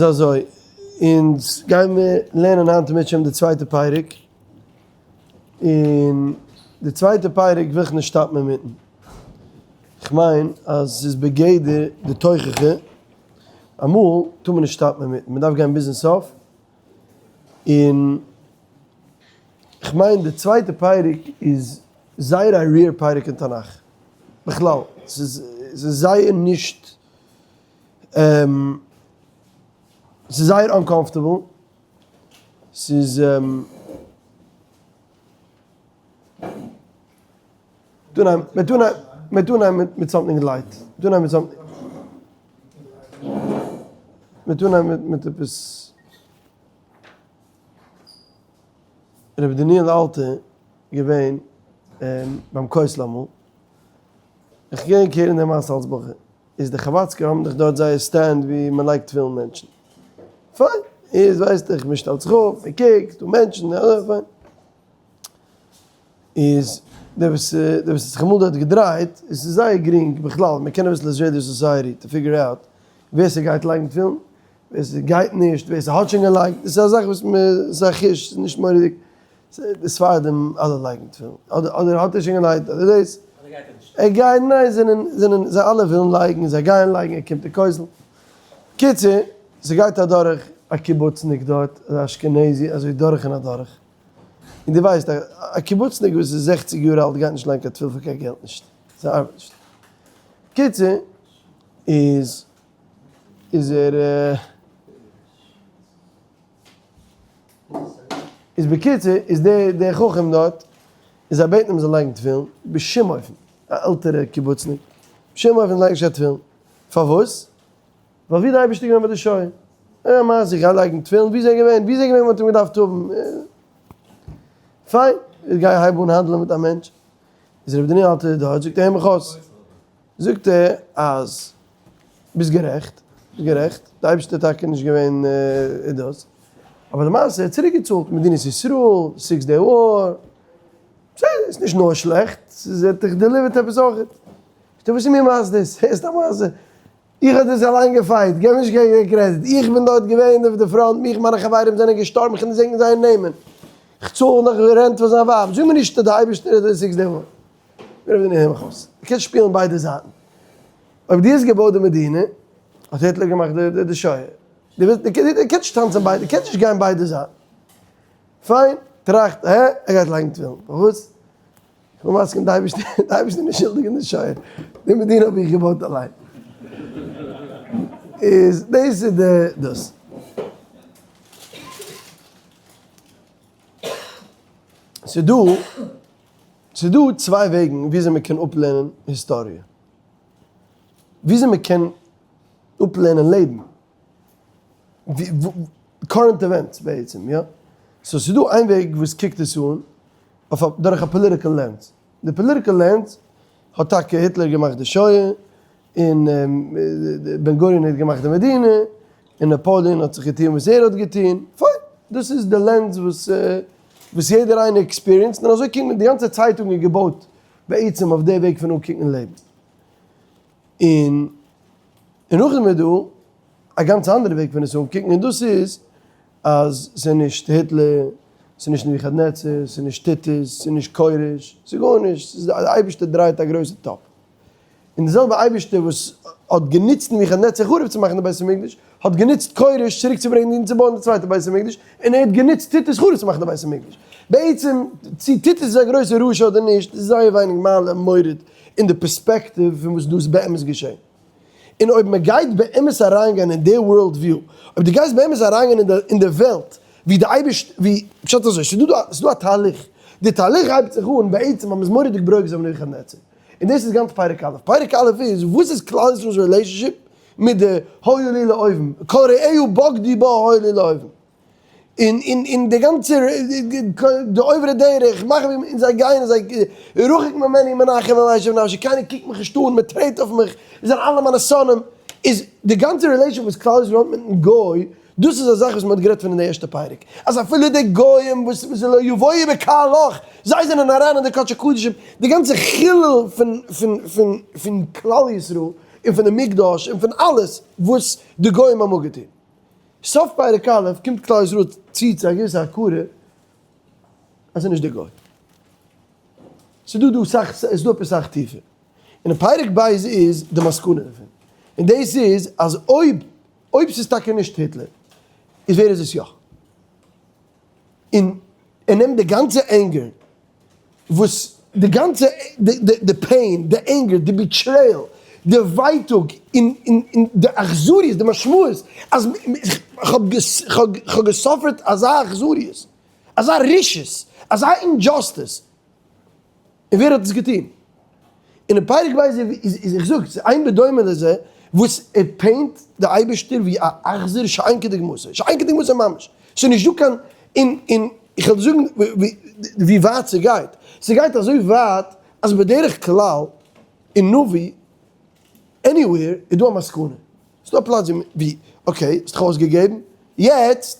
איז אזוי, אונז גיימיר לערנען היינט אם ירצה השם די צווייטע פרק, און די צווייטע פרק וויל איך נישט סטאפן אינמיטן, כ'מיין אז ס'איז בגדר די תוכחה, אמאל טאר מען נישט סטאפן אינמיטן, מ'דארף גיין ביזן סוף, און כ'מיין די צווייטע פרק איז זייער א rare פרק אין תנך, בכלל, ס'איז זייער נישט ס'איז זייער uncomfortable, ס'איז מ'טאר אנהייבן מיט something light, מ'טאר אנהייבן מיט something, מ'טאר אנהייבן מיט עפעס, רבי דניאל אלטער געווען ביים כותל אמאל, איך געדענק הערן די מעשה אלס בחור. איז די חבדסקער האבן דאך דארט זייער stand ווי מען לייגט תפילין מענטשן. פיין, איז ווייסט איך מען שטעלט זיך אויף, מען קוקט, דא מענטשן, אזוי פיין. איז דער וואס דער וואס האט זיך אמאל דארט געדרייט, עס איז זייער גרינג בכלל, מען קען אביסל Israeli society to figure out ווער ס'גייט לייגן תפילין, ווער ס'גייט נישט, ווער ס'האט שוין געלייגט, עס איז א זאך וואס מען, ס'איז א חוש, ס'איז נישט מורא'דיג. די ספרדים אלע לייגן תפילין, אדער אדער האט ער שוין געלייגט אדער דאס, ער גייט ניין זענען זענען זיי אלע ווילן לייגן זיי גייען לייגן ער קומט די כותל, קיצור ס'גייט אדורך א קיבוצניק דארט אזא אשכנזי אזוי דורך און אדורך, און דו ווייסט א קיבוצניק וואס איז זעכציג יאר אלט גייט נישט לייגן קיין תפילין פאר קיין געלט נישט, ס'ארבעט נישט, קיצור איז איז ער. איז בקיצור איז דער דער חכם דארט איז זיי בעטן אים זאל לייגן תפילין, בשום אופן, א עלטערע קיבוצניק, בשום אופן לייג נישט קיין תפילין, פארוואס? ווייל ווי די אייבערשטער געווען ביי די שואה? אה מה אז איך גיי לייגן תפילין, ווי איז ער געווען? ווי איז ער געווען ווען מ'האט אים געדארפט האבן? פיין, איך גיי הייב אן האנדלען מיט א מענטש, איז רבי דניאל אלטער דארט, זאגט ער הער מיך אויס, זאגט ער אז ביסט גערעכט, ביסט גערעכט, די אייבערשטער איז טאקע נישט געווען דאס, אבער למעשה ער האט צוריק געצאלט מדינת ישראל, Six Day War, בסדר, ס'איז נישט נאר שלעכט, ס'איז ער האט דיך דעליווערט עפעס אויכעט. זאגט ער וואס איז מיר מס דאס, הערסט א מעשה, איך האב דאס אליין געפייט, געב נישט קיין קרעדיט, איך בין דארט געווען אויף די front, מיך מיינע חברים זענען געשטארבן, איך קען נישט זענגען זייער נעמען, איך צאל נאך rent פאר זיין ווייב, זאג מיר נישט אז די אייבערשטער האט די Six Day War. מיר האבן די נעמען אויס. דו קענסט שפילן ביידע זייטן. אויב דו האסט געבויט די מדינה, האט היטלער געמאכט די שואה. דו ווילסט, דו קענסט נישט טאנצן ביידע, דו קענסט נישט גיין ביידע זייטן. פיין, טראכט, הע, ער גייט לייגן תפילין. פארוואס? איך בין מסכים די אייבערשטער, די אייבערשטער איז נישט שולדיג אין די שואה. די מדינה האב איך געבויט אליין. איז דאס איז די דאס. ס'דא. ס'איז דא צוויי וועגן וויאזוי מען קען אפלערנען היסטאריע. וויאזוי מען קען אפלערנען לעבן. current events בעצם, יא. so ס'איז דא איין וועג וואס קוקט עס אן אויף א דורך א political lens. די political lens האט טאקע היטלער געמאכט די שואה, און בן גוריון האט געמאכט די מדינה, און נאפאליאן האט זיך געטון וואס ער האט געטון, פיין, דאס איז די lens וואס וואס יעדער איינער experienced, און אזוי קוקט מען, די גאנצע צייטונג איז געבויט בעצם אויף די וועג פון אנקוקן לעבן. און און נאכדעם איז דא א גאנץ אנדערע וועג פון עס אנקוקן, און דאס איז אז ס'איז נישט היטלער, ס'איז נישט נבוכדנצר, ס'איז נישט טיטוס, ס'איז נישט כורש, ס'איז גארנישט, ס'איז די אייבערשטער דרייט א גרויסע טאפ. און די זעלבע אייבערשטער וואס האט גענוצט נבוכדנצר חרוב צו מאכן די בית המקדש, האט גענוצט כורש צוריק צו ברענגען און צו בויען די צווייטע בית המקדש, און ער האט גענוצט טיטוס חרוב צו מאכן די בית המקדש. בעצם, צו טיטוס איז א גרויסע רשע אדער נישט, איז זייער ווייניג מעלה מוריד אין די פערספעקטיוו פון וואס דא איז באמת געשען. און אויב מען גייט באמת אריינגיין אין די world view, אויב דו גייסט באמת אריינגיין אין די וועלט ווי די אייבערשטער, ווי, פשט אזוי, ס'איז דא א תהליך, די תהליך הייבט זיך אן בעצם אז מ'איז מורא'דיג ברוגז אויף נבוכדנצר. און דאס איז גאנץ פרק א'. פרק א' איז וואס איז כלל ישראל'ס relationship מיט די היו לי לאויבים, כל רעהו בגדו בו היו לי לאויבים. און און און די גאנצע די עוברי דרך מאכן ווי און זיי גייען און זיי רחוק ממני מנחם ומשיב נפשי, קיינער קוקט מיך נישט אן, מען טרעט אויף מיך, זיי זענען אלע מיינע שונאים. איז די גאנצע relationship וואס כלל ישראל האט מיטן גוי, דאס איז א זאך וואס מען האט גערעדט פון אין די ערשטע פרק, אז אפילו די גוים וואס וואס לא יבואו בקהלך, זיי זענען אריין אין די קדשי קדשים, די גאנצע חילול פון פון פון פון כלל ישראל און פון די מקדש און פון אלעס וואס די גוים האבן אפגעטון. סוף פרק א' קומט כלל ישראל צו צו א געוויסע הכרה אז ס'איז נישט די גוי. ס'איז דא דא סאך, ס'איז דא עפעס סאך טיפער. און אין פרק ב' איז די מסקנא דערפון. און דאס איז אז אויב, אויב ס'איז טאקע נישט היטלער, איז ווער איז עס יא? און ער נעמט די גאנצע anger וואס די גאנצע די pain, די anger, די betrayal, די ווייטאג, און די אכזריות, די משמעות אז כ'האב גע suffer ט אזא אכזריות, אזא רשעות, אזא injustice, און ווער האט עס געטון? און אין פרק ב' איז איך זאג, ס'איז אין בדומה לזה, וואס ער paint די אייבערשטער ווי א אכזר שאין כדוגמתו, שאין כדוגמתו ממש, ס'איז נישט דא קיין, און און איך וועל דיר זאגן ווי ווייט ס'גייט, ס'גייט אזוי ווייט אז בדרך כלל אין נביא anywhere איז דא א מסקנא, ס'איז דא א פלאץ ווי okay האסט דיך אויסגעגעבן, יעצט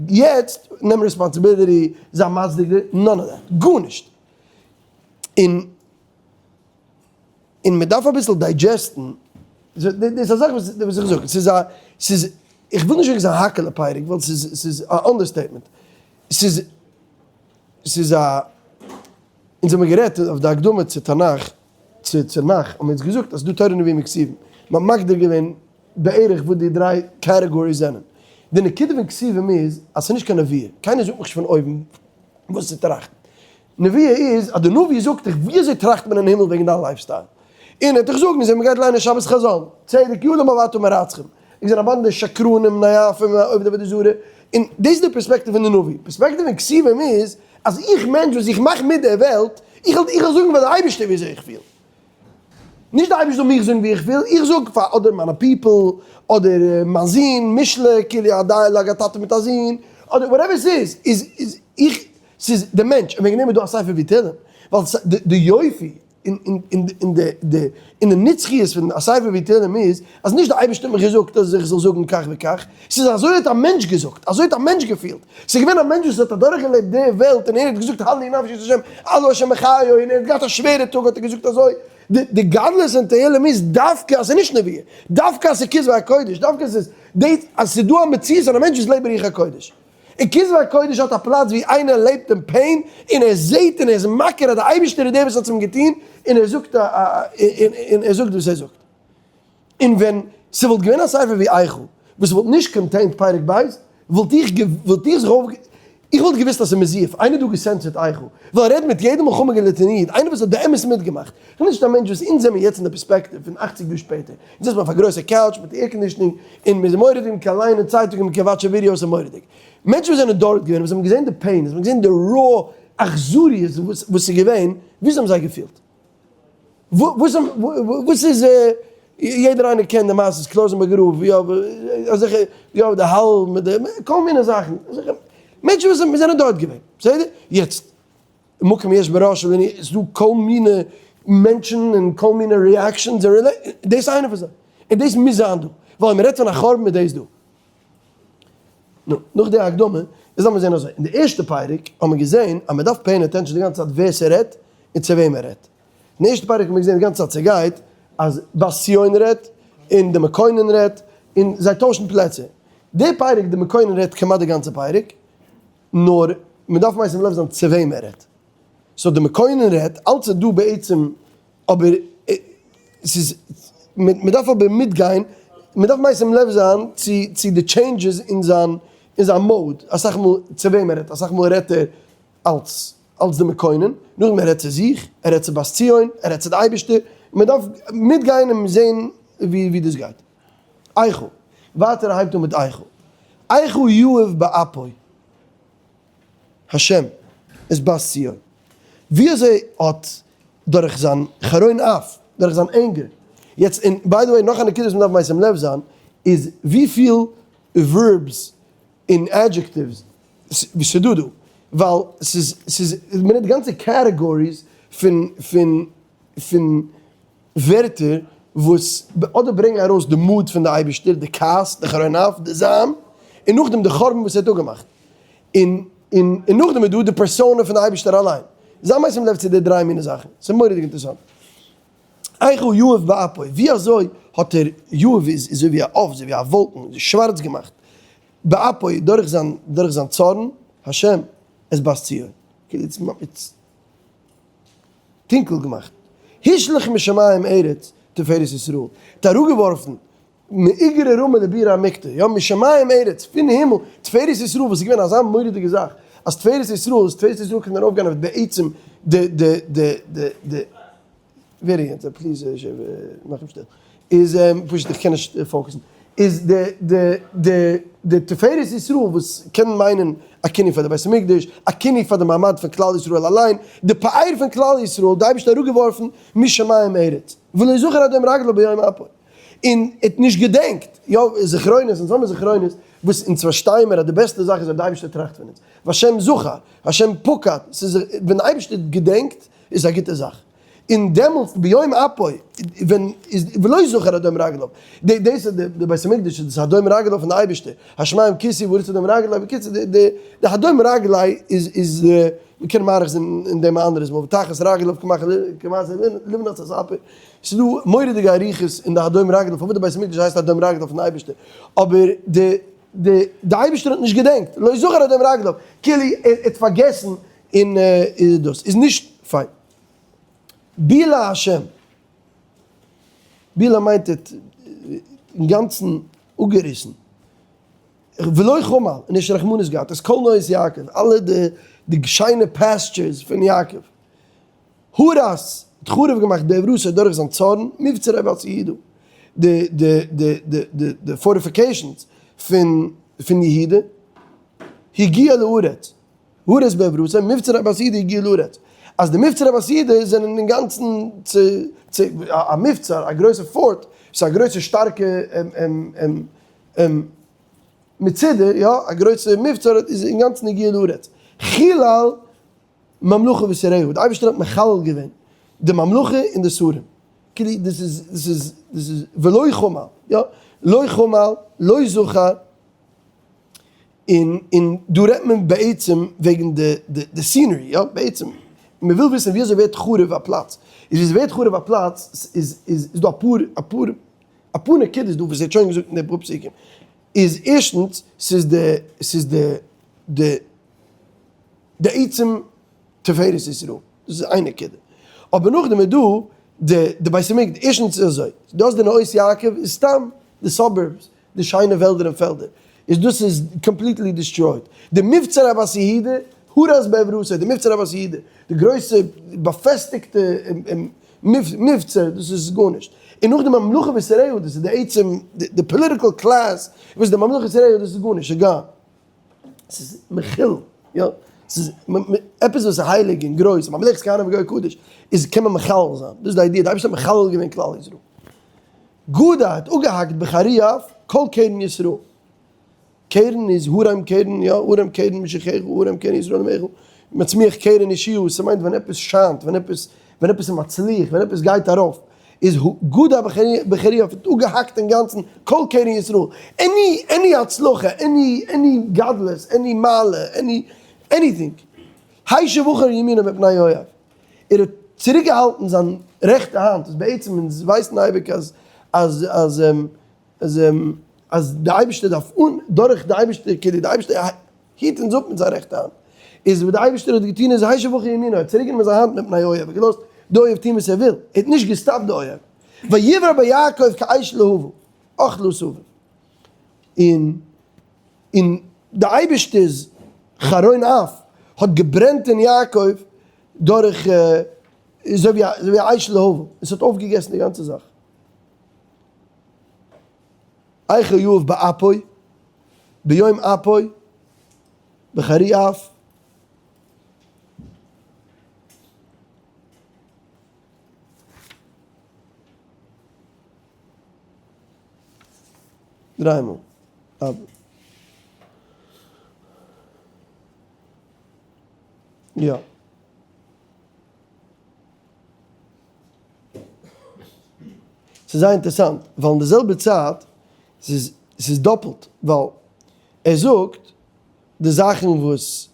יעצט נעם responsibility, זיי מצדיק די, none of that, גארנישט. און און מען דארף אביסל digest ן, דאס איז א זאך וואס וואס איך זאג, ס'איז א, ס'איז, איך וויל נישט זאגן ס'איז א האקעלע פרק, ווייל ס'איז ס'איז א understatement, ס'איז ס'איז א, אונז האמיר גערעדט אויף די הקדמה צו תנך, צו צו נך, האבן מיר אונז געזאגט אז ס'דא תורה נביאים וכתובים, מ'האט מגדיר געווען בערך וואס די דריי categories זענען. די נקודה פון כתובים איז אז ס'איז נישט קיין נבואה, קיינער זאגט מיך נישט פון אויבן וואס צו טראכטן. נבואה איז אז די נביא זאגט דיך ווי אזוי טראכט מען אין הימל וועגן דיין lifestyle. און ער וועט דיך זאגן וויאזוי מ'גייט ליינען שבת חזון, צדק ידום אבתו מרצחים. עס זענען א באנדע שקרנים, נואפים, עובדי עבודה זרה. און דאס איז די פערספעקטיוו פון די נביא. פערספעקטיוו פון כתובים איז אז איך מענטש וואס איך מאך מיט די וועלט, איך וועל זאגן פאר די אייבערשטער ווי אזוי איך פיל. נישט די אייבערשטער זאל מיך זאגן ווי איך וויל, איך זאג פאר אדער מיינע people, אדער מיין זון, משלי, כאילו א dialogue א טאטע מיט א זון, אדער whatever ס'איז, איז איז איך, ס'איז די מענטש, און וועגן דעם איז דא א ספר ווי תהלים, ווייל די יופי און און און די די און די נצחיות פון א ספר ווי תהלים איז, אז נישט די אייבערשטער האט מיך געזאגט אז איך זאל זאגן כך וכך, ס'איז אזוי האט א מענטש געזאגט, אזוי האט א מענטש געפילט, ס'איז געווען א מענטש וואס האט אדורכגעלעבט די וועלט און ער האט געזאגט הללי נפשי את השם, אלה השם בחיי, און ער האט געהאט א שווערע טאג האט ער געזאגט אזוי, די גדלות אין תהלים איז דווקא אז ס'איז נישט נבואה, דווקא אז ס'איז כתבי הקודש, דווקא אז ס'איז די אז ס'איז דא א מציאות פון א מענטש וואס לעבט ברוח הקודש. און כתבי הקודש האט א פלאץ ווי איינער לעבט אין pain און ער זעט און ער איז מכיר אז די אייבערשטער איז דער וואס האט עס אים געטון און ער זאגט און ער זאגט וואס ער זאגט. און ווען ס'וואלט געווען א ספר ווי איכה וואס וואלט נישט contained פרק ב', וואלט איך וואלט איך זיך אויף איך וואלט געוואוסט אז ס'איז מזויף, איינער דא גע censor ט איכה, ווייל ער רעדט מיט יעדע מלחמה געליטענע איד, איינער וואס האט באמת מיטגעמאכט, איך בין נישט א מענטש וואס אונז זעמיר יעצט אין די פערספעקטיוו פון אכציג יאר שפעטער, אונז זיצט מען אויף א גרויסע couch מיט air conditioning און מ'איז מורא'דיג, מ'קען ליינען צייטונגען, מ'קען watch ען ווידיאוס, ס'איז מורא'דיג. מענטשן וואס זענען דארט געווען, וואס האבן געזען די pain, וואס האבן געזען די raw אכזריות וואס איז געווען, וויאזוי האבן זיי געפילט? וואס וואס איז יעדער איינער קען די מעשה קלויזענבורגער רב יא אזעלכע יא די האל מיט די כל מיני זאכן אזעלכע מענטשן וואס זענען דארט געווען בסדר יעצט מקום יש בראש און איז דא כל מיני מענטשן און כל מיני reactions דאס איז איינע פון זיי און דאס מוז זיין דא ווייל מען רעדט פון א חורבן איז דאס דא. נו, נאך די הקדמה, איז לאמיר זען אזוי, אין די ערשטע פרק האט מען געזען אז מען דארף pay ען attention די גאנצע צייט ווער ס'רעדט און צו וועם ער רעדט. אין די ערשטע פרק האט מען געזען די גאנצע צייט ס'גייט אז בת ציון רעדט און די מקונן רעדט און זיי טוישן פלעצער. די פרק די מקונן רעדט כמעט די גאנצע פרק, נאר מען דארף משים לב זיין צו וועם ער רעדט. so די מקונן רעדט, אלץ איז דא בעצם אבער ס'איז, מען דארף אבער מיטגיין, מען דארף משים לב זיין צו צו די changes אין זיין אין זיין mode, אסאך מאל צו וועם ער רעדט, אסאך מאל רעדט ער אלס אלס די מקונן, נאכדעם ער רעדט צו זיך, ער רעדט צו בת ציון, ער רעדט צו די אייבערשטער, מען דארף מיטגיין און זען ווי ווי דאס גייט. איכה, ווייטער ער הייבט אן מיט איכה, איכה יאהב באפו. השם את בת ציון. ווי אזוי האט דורך זיין חרון אף, דורך זיין anger, יעצט און by the way נאך א נקודה וואס מ'דארף משים לב זיין, איז וויפיל verbs און adjectives ס'דא דא, ווייל ס'איז ס'איז מ'נעמט גאנצע categories פון פון פון ווערטער וואס אדער ברענגען ארויס די mood פון די אייבערשטער, די כעס, די חרון אף, די זעם, און נאכדעם די חורבן וואס ער האט אפגעמאכט. און און און נאכדעם איז דא די פערסאנע פון די אייבערשטער אליין. זיי משים לב צו די דריי מיני זאכן. ס'איז מורא'דיג אינטערעסאנט. איכה יעף באפו, ווי אזוי האט ער, יעף איז אזוי ווי א עוף, אזוי ווי א וואלקן, שווארץ געמאכט. באפו דורך זיין דורך זיין צארן, השם את בת ציון, כאילו איטס טונקל געמאכט, השליך משמים ארץ תפארת ישראל, האט אראפגעווארפן מאיגרא רמא לבירא עמיקתא, יא, משמים ארץ, פון הימל, תפארת ישראל, וואס איז געווען אזא מורא'דיגע זאך, אז תפארת ישראל, אז תפארת ישראל קען ארויפגיין אויף בעצם די די די די די, ווער איז יענץ? please מאך אים שטיל, איז פשוט איך קען נישט focus ן, איז די די די די תפארת ישראל וואס קען מיינען א כינוי פאר די בית המקדש, א כינוי פאר די מעמד פון כלל ישראל אליין, די פאר פון כלל ישראל, די אייבערשטער אראפגעווארפן משמים ארץ, ולא זכר הדום רגליו ביום אפו. און ער האט נישט געדענקט, יא, זכרונות, אונז האמיר זכרונות, וואס אונז פארשטייען מיר אז די בעסטע זאך איז אויב די אייבערשטער טראכט פון אונז, והשם זכר, והשם פקד, ס'איז ווען די אייבערשטער געדענקט איז א גוטע זאך, און דעמאלטס ביום אפו, ווען איז ולא זכר הדום רגליו, די דאס איז די בית המקדש איז דאס הדום רגליו פון די אייבערשטער, השמים כסאי והארץ הדום רגלי, בקיצור די די די הדום רגלי איז איז מ'קען מאריך זיין אין דעם א אנדערעס מאל, ותחת רגליו כמעשה לבנת הספיר. ס'איז דא מורא'דיגע אריכות אין די הדום רגליו פארוואס די בית המקדש הייסט הדום רגליו פון די אייבערשטער, אבער די די די אייבערשטער האט נישט געדענקט, לא זכר הדום רגליו, כאילו ער האט פארגעסן און דאס איז נישט פיין. בלע השם, בלע מיינט ער האט אינגאנצן אפגעריסן, ולא חמל, און נישט רחמנות געהאט, את כל נאות יעקב, אלע די די שיינע pastures פון יעקב. הרס האט חרוב געמאכט בעברתו דורך זיין צארן, מבצרי בת יהודה, די די די די די די fortifications פון פון יהודה, הגיע לארץ, הרס בעברתו, מבצרי בת יהודה הגיע לארץ, אז די מבצרי בת יהודה זענען אינגאנצן צו צו א מבצר, א גרויסע fort, ס'איז א גרויסע שטארקע מצודה, יא, א גרויסע מבצר איז אינגאנצן הגיע לארץ, חילל ממלכה ושריה, די אייבערשטער האט מחלל געווען די ממלכה און די שרים, כאילו דאס איז דאס איז דאס איז ולא חמל, יא, לא חמל, לא זכר, און און דא רעדט מען בעצם וועגן די די scenery, יא, בעצם מען וויל וויסן ווי אזוי ווערט חרוב א פלאץ, איז ווי אזוי ווערט חרוב א פלאץ איז איז דא אפאר אפאר אפאר נקודות דא וואס ער האט שוין געזאגט אין די פאר פסוקים, איז ערשטנס ס'איז די ס'איז די די. די עצם תפארת ישראל, דאס איז איין נקודה. אבער נאכדעם איז דא די די בית המקדש, ערשטנס איז אזוי, דו האסט די נאות יעקב איז סתם די suburbs, די שיינע וועלדער און פעלדער, איז דאס איז completely destroyed. די מבצרי בת יהודה, הרס בעברתו, די מבצרי בת יהודה, די גרויסע באפעסטיגטע מבצר, דאס איז גארנישט. און נאכדעם ממלכה ושריה, דאס איז די עצם די political class, וואס די ממלכה ושריה דאס איז גארנישט, ס'איז gone. ס'איז מכיל, יא, ס'איז עפעס וואס איז הייליג און גרויס, ממלכת כהנים וגוי קדוש, איז קען מען מחלל זיין, דאס איז די idea, די אייבערשטער האט מחלל געווען כלל ישראל. גדע האט אפגעהאקט בחרי אף כל קרן ישראל. קרן איז הרם קרן, יא, הרם קרן משיחך, הרם קרן ישראל עמך, מצמיח קרן ישועה, ס'מיינט ווען עפעס שיינט, ווען עפעס, ווען עפעס איז מצליח, ווען עפעס גייט ארויף. איז גדע בחרי אף האט אפגעהאקט אינגאנצן כל קרן ישראל, any any הצלחה, any any גדלות, any מעלה, any anything, השיב אחור ימינו מפני אויב, ער האט צוריק געהאלטן זיין רעכטע האנט, וואס בעצם אונז ווייסן אייביג אז אז אז אז אז די אייבערשטער דארף אן דורך די אייבערשטער כאילו די אייבערשטער היט אונז אפ מיט זיין רעכטע האנט, איז וואס די אייבערשטער האט געטון איז השיב אחור ימינו, ער האט צוריק גענומען זיין האנט מפני אויב, ער האט געלאזט די אויב טון וואס ער וויל, ער האט נישט געסטאפט די אויב, ויבער ביעקב כאש להבה, אכלה סביב, און און די אייבערשטער'ס חרון אף האט געברענט אין יעקב דורך אזוי ווי א אש להבה, און ס'האט אויפגעגעסן די גאנצע זאך. איכה יאהב באפו, ביום אפו, בחרי אף. דריי מאל. יא. ס'איז זייער אינטערעסאנט, ווייל אין די זעלבע צייט, ס'איז ס'איז דאפלט, ווייל ער זאגט די זאכן וואס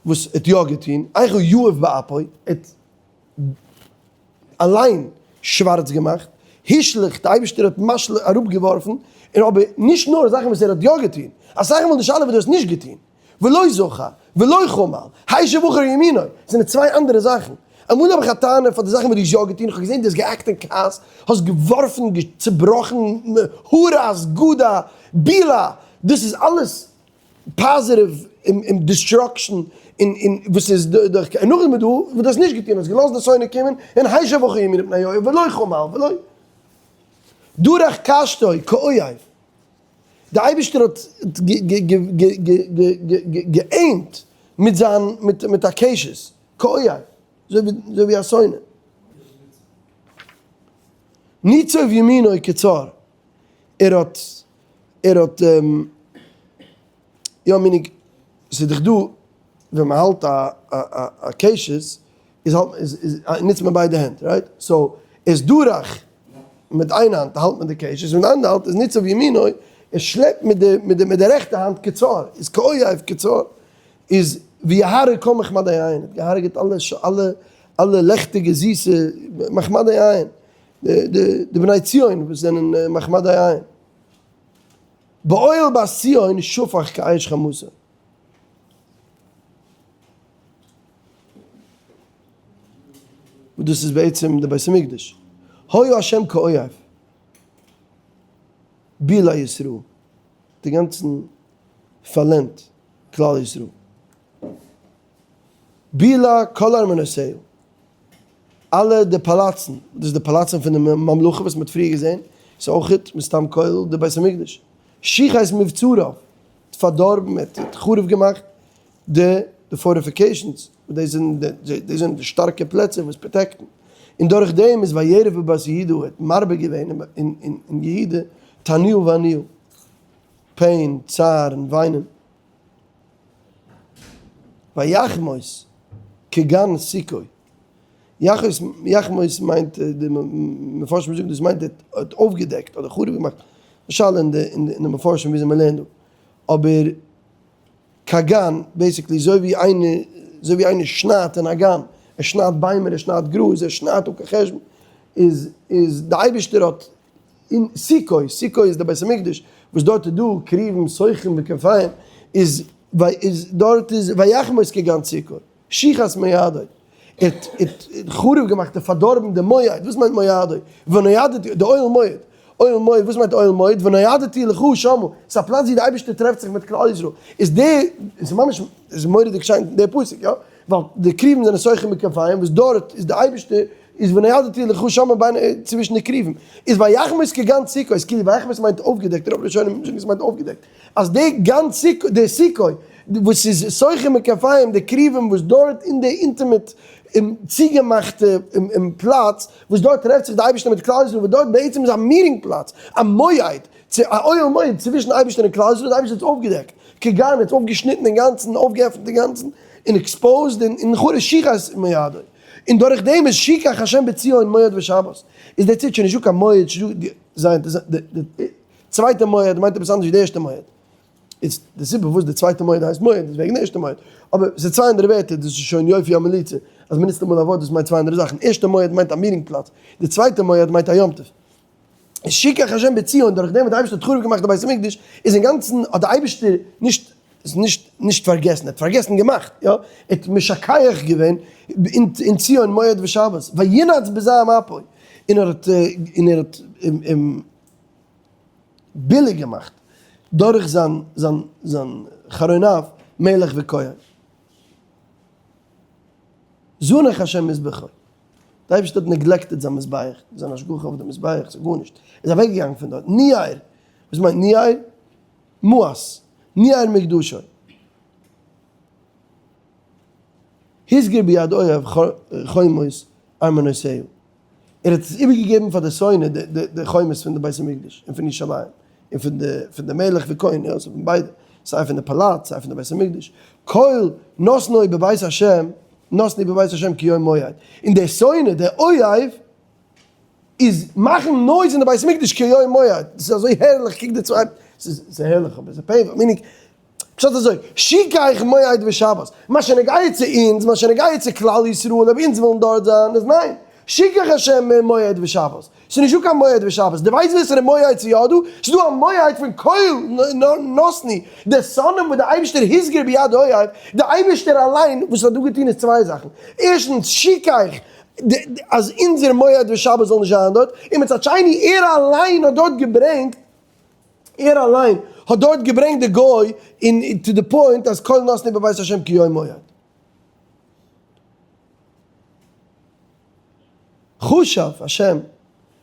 וואס ער האט יא געטון, איכה יעף באפו, ער האט אליין שווארץ געמאכט. השליך, די אייבערשטער האט משליך אראפגעווארפן, און אבער נישט נאר זאכן וואס ער האט יא געטון, אסאך מאל די שאלה וואס דו האסט נישט געטון, ולא זכה, ולא חמל, השיב אחור ימינו, זענען צוויי אנדערע זאכן. אמאל האב איך א טענה פאר די זאכן וואס דו האסט יא געטון, איך האב געזען דו האסט גע'act אין כעס, האסט געווארפן, צובראכן, הרס, גדע, בלע, דאס איז אלעס positive און destruction און וואס איז דורך, און נאכדעם איז דא וואס דו האסט נישט געטון, האסט געלאזט די שונא קומען, און השיב אחור ימינו מפני אויב, ולא חמל, ולא דרך קשתו כאויב. די אייבערשטער האט גע'aim ט מיט זיין מיט א קשת, כאויב, אזוי ווי א שונא. ניצב ימינו כצר, ער האט ער האט יא meaning ס'איז דאך דא ווען מ'האלט א קשת איז האלט איז נוצט מען ביידע הענט right? So איז דורך מיט איין האנט האלט מען די קשת און די אנדערע האנט איז ניצב ימינו ער שלעפט מיט די מיט די מיט די רעכטע האנט כצר איז כאויב כצר איז ויהרוג כל מחמדי עין האט געהארגעט אלע אלע אלע לעכטיגע זיסע מחמדי עין די די די בני ציון וואס זענען מחמדי עין באוהל בת ציון שפך כאש חמסה. וואס דאס איז בעצם די בית המקדש, היה השם כאויב בלע ישראל, די גאנצן פארלענדט כלל ישראל, בלע כל ארמונותיה, אלע די פאלאצן, דאס איז די פאלאצן פון די ממלכה וואס מען האט פריער געזען, איז אויכעט מסתם כולל די בית המקדש, שחת מבצריו, האט פארדארבן, האט חרוב געמאכט די די fortifications, וואס דאס זענען די דאס זענען די שטארקע פלעצער וואס protect ן, און דורך דעם איז וירב בבת יהודה האט מרבה געווען אין אין יהודה תנועה ועניה, pain, צער און וויינען. ויחמוס כגן סיכוי, יחמוס מיינט די מפרשים זאגן דאס מיינט ער האט אויפגעדעקט אדער חרוב געמאכט, שאלה אין די מפרשים וויאזוי מען לערנט דא, אבער כגן, basically אזוי ווי איינער, אזוי ווי איינער שניידט אין א גן, ער שניידט ביימער, ער שניידט גראז, ער שניידט אן קיין חשבון, איז איז די אייבערשטער האט אין סיכוי, סיכוי איז די בית המקדש, וואס דארט איז דא כרובים סוככים וכנפיים, איז איז דארט איז ויחמוס כגן סיכוי, שחת מועדו, ער האט חרוב געמאכט און פארדארבן די מועד, וואס מיינט מועדו? ונועדתי, די אוהל מועד, אוהל מועד, וואס מיינט אוהל מועד? ונועדתי לך שמה, ס'איז א פלאץ ווי די אייבערשטער טרעפט זיך מיט כלל ישראל, איז די, איז ממש, איז מורא'דיג שיין די פסוק, יא? ווייל די כרובים זענען סוככים וכנפיים, וואס דארט איז די אייבערשטער, איז ונועדתי לך שמה בין צווישן די כרובים, איז ויחמוס כגן סיכוי, איז כאילו ויחמוס מיינט אויפגעדעקט, רוב ראשונים זאגן עס מיינט אויפגעדעקט, אז די גן סיכוי, די סיכוי, וואס איז סוככים וכנפיים, די כרובים וואס דארט אין די intimate צוגעמאכטע פלאץ, וואס דארט טרעפט זיך די אייבערשטער מיט כלל ישראל, וואס דארט בעצם איז א meeting פלאץ, א מועד, א אוהל מועד צווישן אייבערשטער און כלל ישראל, די אייבערשטער האט עס אויפגעדעקט, כגן האט אויפגעשניטן אינגאנצן, אויפגעעפנט אינגאנצן, און exposed, און חרש שחת מועדו, און דורך דעם איז שכח השם בציון מועד ושבת, איז דער ציט שוין נישטא קיין מועד, די צווייטע מועד מיינט עפעס אנדערש ווי די ערשטע מועד. איז די סיבה פארוואס די צווייטע מועד הייסט מועד איז וועגן די ערשטע מועד. אבער ס'איז צוויי אנדערע ווערטער, דאס איז שוין יופי המליצה, אז מ'נוצט אמאל א ווארט וואס מיינט צוויי אנדערע זאכן. ערשטע מועד מיינט א meeting פלאץ, די צווייטע מועד מיינט א יום טוב. איז שכח השם בציון, דורך דעם וואס די אייבערשטער האט חרוב געמאכט די בית המקדש, איז אינגאנצן האט די אייבערשטער נישט נישט נישט פארגעסן, ער האט פארגעסן געמאכט, יא, ער האט משכח געווען אין ציון מועד ושבת, וינאץ בזעם אפו, און ער האט און ער האט ביליג געמאכט דורך זיין זיין זיין חרון אף מלך וכהן. זנח השם מזבחו. די אייבערשטער האט neglected זיין מזבח, זיין השגחה אויף די מזבח, ס'איז גארנישט. ער איז אוועק געגאנגען פון דארט. ניער, וואס מיינט ניער? מאס. ניער מקדשו. הסגיר ביד אויב חומות ארמונותיו. ער האט עס איבערגעגעבן פאר די שונא די חומות פון די בית המקדש און פון ירושלים און פון די פון די מלך וכהן יא ס'איז פון ביידע סיי פון די פאלאץ סיי פון די בית המקדש קול נתנו בבית השם נתנו בבית השם כיום מועד און דער שונא דער אויב איז מאכן noise אין די בית המקדש כיום מועד דאס איז אזוי הערליך קוק די צוויי ס'איז הערליך אבער ס'איז painful meaning פשט אזוי, שכח מועד ושבת, מה שנוגע צו אונז, מה שנוגע צו כלל ישראל, אויב אונז ווילן דארט זיין, איז ניין. שכח השם מועד ושבת, ס'איז נישטא קיין מועד ושבת, דו ווייסט ווער ס'איז די מועד צו יא דא? ס'איז דא א מועד פון כל נתנו, די שונאים וואס די אייבערשטער הסגיר ביד אויב, די אייבערשטער אליין וואס האט דא געטון איז צוויי זאכן, ערשטנס שכח אז אונזער מועד ושבת זאל נישט זיין דארט, און מצד שני ער אליין האט דארט געברענגט, ער אליין האט דארט געברענגט די גוי און to the point אז כל נתנו בבית השם כיום מועד. חשב השם,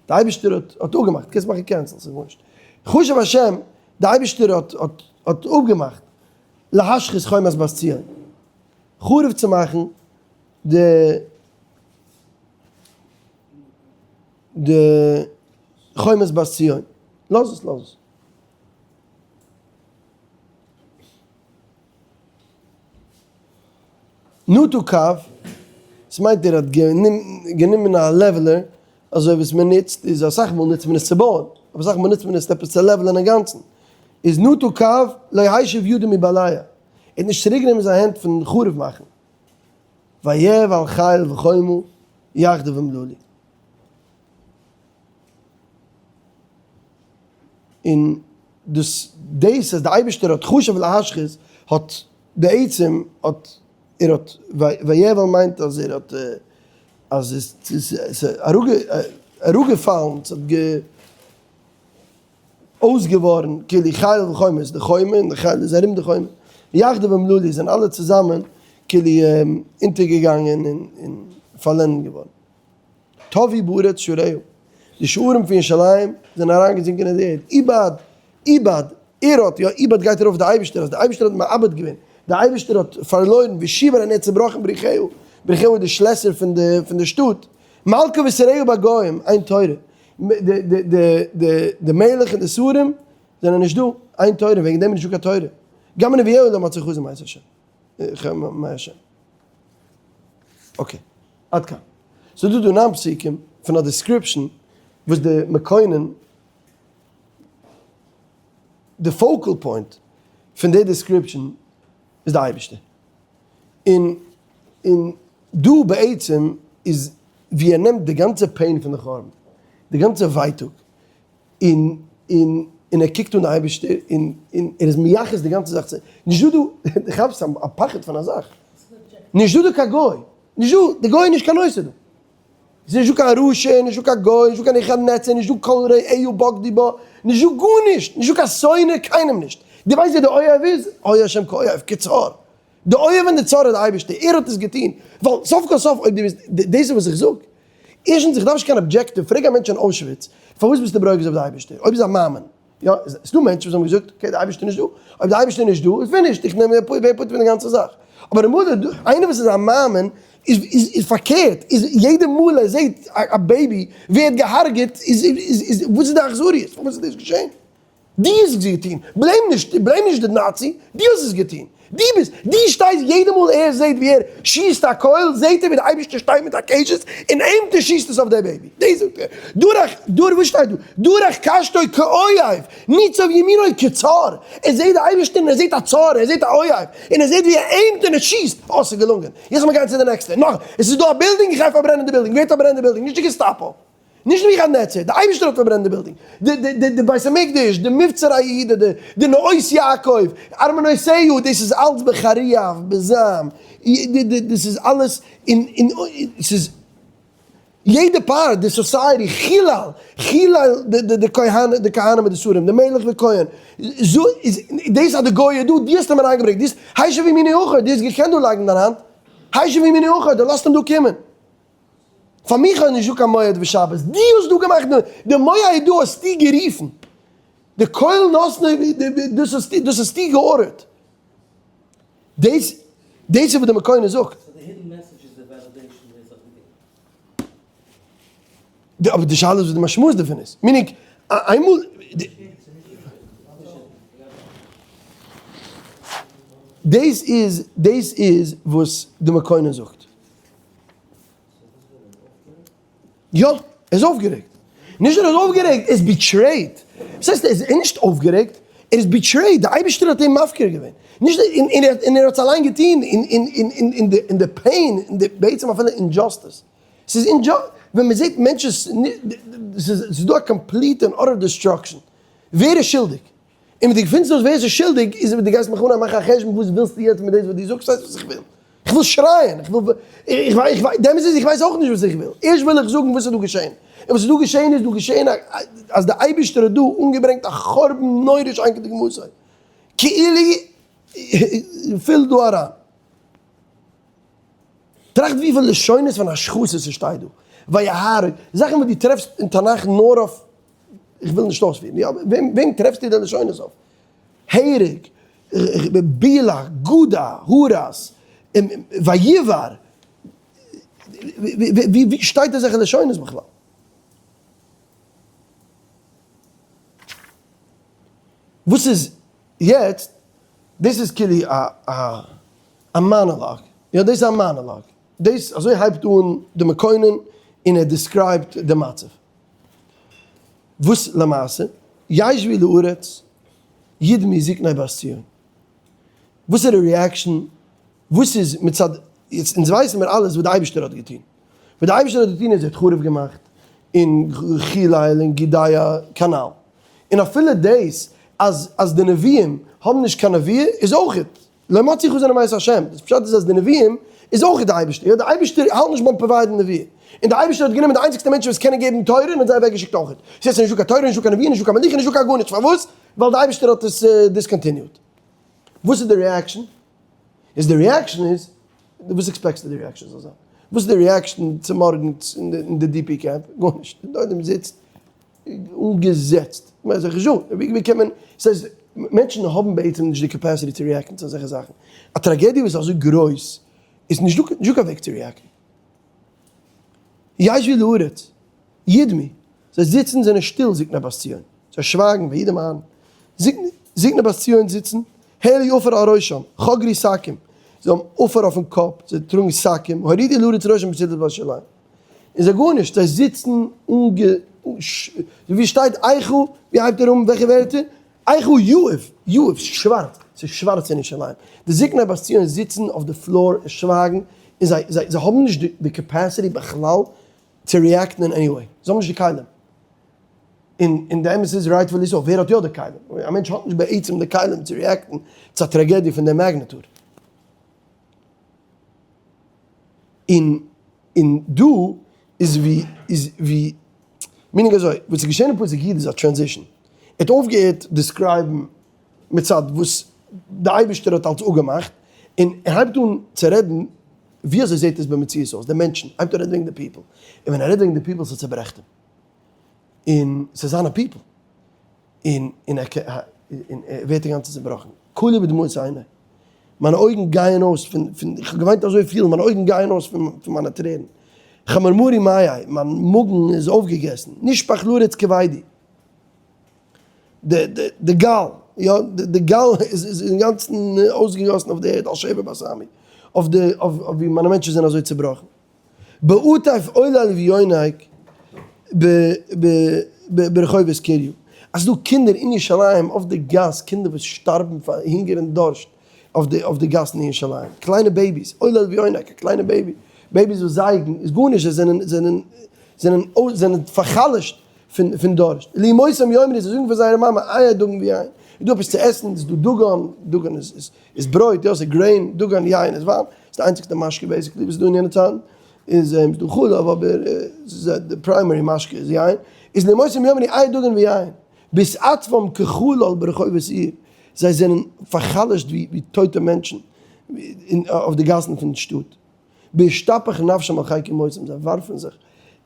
די אייבערשטער האט האט אפגעמאכט, קענסט מאכן cancel ס'איז גארנישט, חשב השם, די אייבערשטער האט האט האט אפגעמאכט להשחית חומת בת ציון, חרוב צו מאכן די די חומת בת ציון, לאז עס לאז עס. נטו קו, עס מיינט ער האט גענומען א leveler, אזוי ווי עס מען נוצט, איז אסאך מאל נוצט מען עס צו בויען, אבער אסאך מאל נוצט מען עס עפעס צו level ען אינגאנצן, איז נטו קו לא השיב ידו מבלע, ער האט נישט צוריק גענומען זיין הענט פון חרוב מאכן, ויאבל חיל וחומה יחדיו אומללו. און דאס דאס אז די אייבערשטער האט חשב להשחית האט בעצם האט ער האט ויאבל מיינט אז ער האט אז עס איז אראפגעפאלן עס האט אויסגעווארן כאילו חיל וחומה איז די חומה און די חיל איז ארום די חומה יחדיו אומללו זענען אלע צוזאמען כאילו אונטערגעגאנגען און פארלענדט געווארן. טבעו בארץ שעריה, די שערים פון ירושלים זענען אריינגעזינקען אין די ערד, איבד, איבד, ער האט, יא, איבד גייט ארויף די אייבערשטער, אז די אייבערשטער האט מאבד געווען, די אייבערשטער האט פארלוירן, ושיבר און ער האט צעבראכן בריחיה, בריחיה איז די שלעסער פון די, פון די שטאט, מלכה ושריה בגוים, אין תורה, די, די, די, די, די מלך און די שרים זענען נישט דא, אין תורה, וועגן דעם איז נישטא קיין תורה, גם נביאיה לא מצאו חזון מאת השם. okay. עד כאן. ס'איז דא דא ניין פסוקים פון א description וואס די מקונן, די focal point פון די description איז די אייבערשטער. און און דא בעצם איז ווי ער נעמט די גאנצע pain פון די חורבן, די גאנצע ווייטאג, און און און ער קוקט אן די אייבערשטער און און ער איז מייחס די גאנצע זאך צו, נישט דא דא, דו כאפסט א פחד פון א זאך, נישט דא דא קיין גוי, נישט דא, די גוי איז נישט קיין נושא דא, ס'איז נישט דא קיין רשע, נישט דא קיין גוי, נישט דא קיין נבוכדנצר, נישט דא כל רעהו בגדו בו, נישט דא גארנישט, נישט דא קיין שונא, קיינעם נישט, דו ווייסט ווער די אויב איז? היה השם כאויב, כצר, די אויב און די צר איז די אייבערשטער, ער האט עס געטון, ווייל סוף כל סוף אויב דו ביסט, דאס איז וואס איך זאג, ערשטנס איך דארף נישט קיין objective, פרעג א מענטש אין אוישוויץ, פארוואס ביסטו ברוגז אויף די אייבערשטער, אויב איז א מאמין, יא, ס'דא מענטשן וואס האבן געזאגט, okay די אייבערשטער איז נישט דא, אויב די אייבערשטער איז נישט דא איז finished, איך נעם ווער פטור פון די גאנצע זאך, אבער אמאל איינער וואס איז א מאמין איז איז פארקערט, איז יעדע מאל ער זעט א baby ווערט געהארגעט איז איז איז וואס איז די אכזריות, פארוואס איז דאס געשען? דו האסט עס געטון, blame נישט, blame נישט די נאצי, דו האסט עס געטון, דו ביסט, דו שטייסט יעדע מאל ער זעט ווי ער שיסט א קויל, זעט ער ווי די אייבערשטער שטייט מיט א קשת און aim ט און שיסט עס אויף די baby, דאס זאגט ער, דורך, דורך, וואס שטייט דא? דורך קשתו כאויב, ניצב ימינו כצר, ער זעט די אייבערשטער און ער זעט א צר, ער זעט א אויב, און ער זעט ווי ער aim ט און ער שיסט, אה ס'איז געלונגען, יעצט לאמיר גיין צו די נעקסטע, נאך, עס איז דא א בילדינג, איך גיי פארברענען די בילדינג, ווער האט פארברענט די בילדינג? נישט די געסטאפא. נישט נבוכדנצר, די אייבערשטער האט פארברענט די בילדינג, די די די די בית המקדש, די מבצר היהודה, די די נאות יעקב, ארמנותיהו, דאס איז אלץ בחריף, בזעם, די די דאס איז אלעס אין אין ס'איז יעדע part, די society, חילל, חילל די די די כהנים, די כהנים מיט די שרים, די מלך וכהן, זו איז דאס אז די גוי איז דא, דו האסט אים אריינגעברענגט, דו האסט, השיב ימינו אחור, דו האסט געקענט דא לייגן דיין האנט, השיב ימינו אחור, דו לאזט אים דא קומען. פאר מיך איז נישטא קיין מועד ושבת, דו האסט דא געמאכט די מועד דא האסטו גערופן, די קוילן האסט דאס האסטו דאס האסטו געארדערט, דאס דאס איז וואס די מקונן זאגט. אבער די שאלה איז וואס די משמעות דערפון איז, meaning איינמאל. דאס איז דאס איז וואס די מקונן זאגט. יא, ער איז אויפגערעגט. נישט נאר ער איז אויפגערעגט, ער איז betrayed. וואס הייסט ער איז נישט אויפגערעגט? ער איז betrayed, דער אייבערשטער האט אים מפקיר געווען. נישט און ער האט עס אליין געטון אין די pain, אין די בעצם אפילו injustice. ס'איז injustice. ווען מען זעט מענטשן, ס'איז דא א complete און utter destruction, ווער איז שולדיג? און ווען דו געפינסט אויס ווער ס'איז שולדיג, איז ווען דו גייסט מיך אנהייבן מאכן א חשבון וואס ווילסטו יעצט מיט דאס וואס דו זאגסט, ווייסט וואס איך וויל? איך וויל שרייען, איך וויל, איך וויי, די אמת איז איך ווייס אויך נישט וואס איך וויל, ערשט וויל איך זאגן וואס איז דא געשען, און וואס איז דא געשען איז דא געשען אז די אייבערשטער האט דא אנגעברענגט א חורבן נורא שאין כדוגמתו, כאילו פיל דא אריין. טראכט וויפיל לשונות פון השחתות ס'שטייט דא, ויהרוג, זאכן וואס דו טרעפסט אין תנך נאר אויף, איך וויל נישט אויספירן, יא, וועם טרעפסטו די לשונות אויף? הרג, בלע, גדע, הרס, ויבער, ווי שטייט אזעלכע לשונות בכלל? וואס איז יעצט, דאס איז כאילו א א מאנאלאג, יא דאס איז א מאנאלאג, דאס אזוי הייבט אן די מקונן און ער describe ט די מצב. וואס למעשה, ישבו לארץ ידמו זקני בת ציון. וואס איז די reaction, וואס איז מצד, יעצט אונז ווייסן מיר אלעס וואס די אייבערשטער האט געטון, וואס די אייבערשטער האט געטון איז ער האט חרוב געמאכט און חיליל און גודע כנ"ל, און אפילו דאס אז אז די נביאים האבן נישט קיין נבואה איז אויכעט לא מצאו חזון מאת השם, דאס פשט איז אז די נביאים איז אויך די אייבערשטער, יא די אייבערשטער האלט נישט ביים provide ן נבואה, און די אייבערשטער האט גענומען די איינציגסטע מענטשן וואס קענען געבן תורה און האט זיי אוועק געשיקט אויכעט, ס'איז יעצט נישטא קיין תורה נישטא קיין נביאים נישטא קיין מלוכה נישטא קיין גארנישט, פארוואס? ווייל די אייבערשטער האט עס discontinued. וואס איז די reaction? איז די reaction איז, וואס expect סטו די reaction זאל זיין? וואס איז די reaction צומארגנס אין די DP camp? גארנישט, די עולם זיצט אנגעזעצט, כ'מיין אזעלכע זשאן, ווי קען מען, ס'הייסט מענטשן האבן בעצם נישט די capacity צו react ן צו אזעלכע זאכן, א טראגעדיע וואס איז אזוי גרויס איז נישט דא קיין וועג צו react ן. ישבו לארץ, ידמו, זיי זיצן זענען שטיל זקני בת ציון, זיי שווייגן וידום אהרן, זקני בת ציון זיצן, העלו עפר על ראשם, חגרו שקים, זיי האבן עפר אויפן קאפ, זיי טראגן שקים, הורידו לארץ ראשם בשדות בת ירושלים. און זיי גארנישט, זיי זיצן אנגע ווי שטייט איכה, ווי הייבט ער אן וועלכע ווערטער? איכה יעוף, יעוף, שווארץ, ס'איז שווארץ אין ירושלים, די זקני בת ציון זיצן אויף די floor און שווייגן, און זיי זיי זיי האבן נישט די capacity בכלל צו react ן אין any way, זיי האבן נישט די כלים, און און די אמת איז rightfully so, ווער האט יא די כלים? א מענטש האט נישט בעצם די כלים צו react ן צו א טראגעדיע פון די magnitude. און און דא איז ווי איז ווי meaning אזוי וואס איז געשען אין פסוק י' איז א transition ער האט אויפגעהערט describe ן מצד וואס די אייבערשטער האט אלס אפגעמאכט און ער הייבט אן צו רעדן ווי אזוי זעט עס במציאות אויס די מענטשן הייבט אן רעדן וועגן די people און ווען ער רעדט וועגן די people ס'צעברעכט אים און ס'איז זיינע people און און ער ווערט אינגאנצן צעבראכן, כלו בדמעות עיני, מיינע אויגן גייען אויס פון פון, איך האב געוויינט אזוי פיל, מיינע אויגן גייען אויס פון פון מיינע טרערן, חמרמורי מעי, מיין מאגן איז אויפגעגעסן, נשפך לארץ כבדי, די די די גאל, יא, די גאל איז איז אינגאנצן אויסגעגאסן אויף די ערד, על שבר בת עמי, אויף די אויף ווי מיינע מענטשן זענען אזוי צעבראכן. בעטף עולל ויונק ברחובות קריה, אז ס'דא קינדער אין ירושלים אויף די גאס, קינדער וואס שטארבן פאר הונגער און דורשט אויף די גאסן אין ירושלים, קליינע babies, עולל ויונק, א קליינע baby, babies וואס זייגן, איז גארנישט, זיי זענען זענען זענען זענען פאר'חלש'ט פון דורשט, לאמותם יאמרו, זיי זאגן פאר זייערע מאמע, איה דגן ויין, איז דא עפעס צו עסן, איז דא דגן, דגן איז איז ברויט, יא ס'איז grain, דגן יין איז וויין, ס'איז די איינציגסטע משקה basically וואס איז דא אין יענע צייטן, איז ס'איז דא חלב אבער ס'איז די primary משקה איז יין, איז לאמותם יאמרו איה דגן ויין, בהתעטפם כחלל ברחובות עיר, זיי זענען פאר'חלש'ט ווי טויטע מענטשן אויף די גאסן פון שטאט. בהשתפך נפשם על חיק אמותם, זיי ווארפן זיך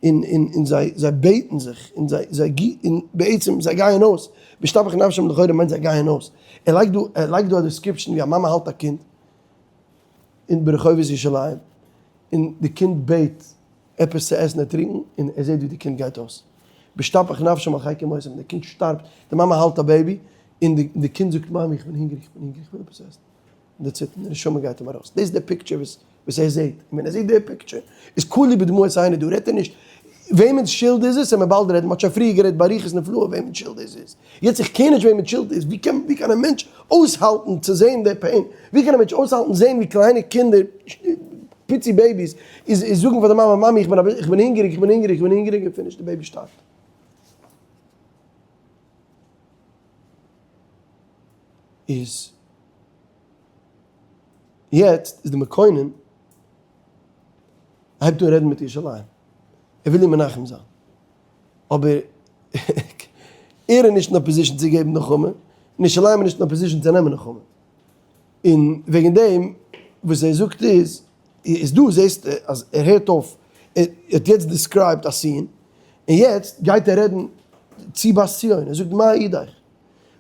און און און זיי זיי בעטן זיך און זיי זיי גי און בעצם זיי גייען אויס, בהשתפך נפשם לכאורה מיינט זיי גייען אויס, ער לייגט דא ער לייגט דא א description ווי א מאמע האלט א קינד אין ברחובות ירושלים און די קינד בעט עפעס צו עסן און טרינקן און ער זעט ווי די קינד גייט אויס, בהשתפך נפשם על חיק אמותם, די קינד שטארבט, די מאמע האלט א baby און די די קינד זאגט מאמי איך בין הונגעריג איך בין הונגעריג איך וויל עפעס עסן. און דער ציטער, די נשמה גייט אים ארויס. דאס איז די picture וואס וואס ער זעט. און ווען ער זעט די picture, איז כלו בדמעות עיני, דא רעדט ער נישט וועמענס שולד איז עס, און מען באלד רעדן, מען האט שוין פריער גערעדט באריכות נפלאה וועמענס שולד דאס איז. יעצט איך קער נישט וועמענס שולד איז, ווי קען ווי קען א מענטש אויסהאלטן צו זען די pain? ווי קען א מענטש אויסהאלטן זען ווי קליינע קינדער. פיצי babies איז איז זאגן פאר די מאמע, מאמי איך בין איך בין הונגעריג, איך בין הונגעריג, איך בין הונגעריג, און finish, די baby שטארבט. איז יעצט איז די מקונן הייבט אן רעדן מיט ירושלים, ער וויל איר מנחם זיין, אבער ער איז נישט אין א position צו געבן נחמה, און ירושלים איז נישט אין א position צו נעמען נחמה, און וועגן דעם וואס ער זאגט איז, איז דא זעסטו אז ער הערט אויף, ער האט יעצט described א scene, און יעצט גייט ער רעדן צו בת ציון, ער זאגט מה אעידך?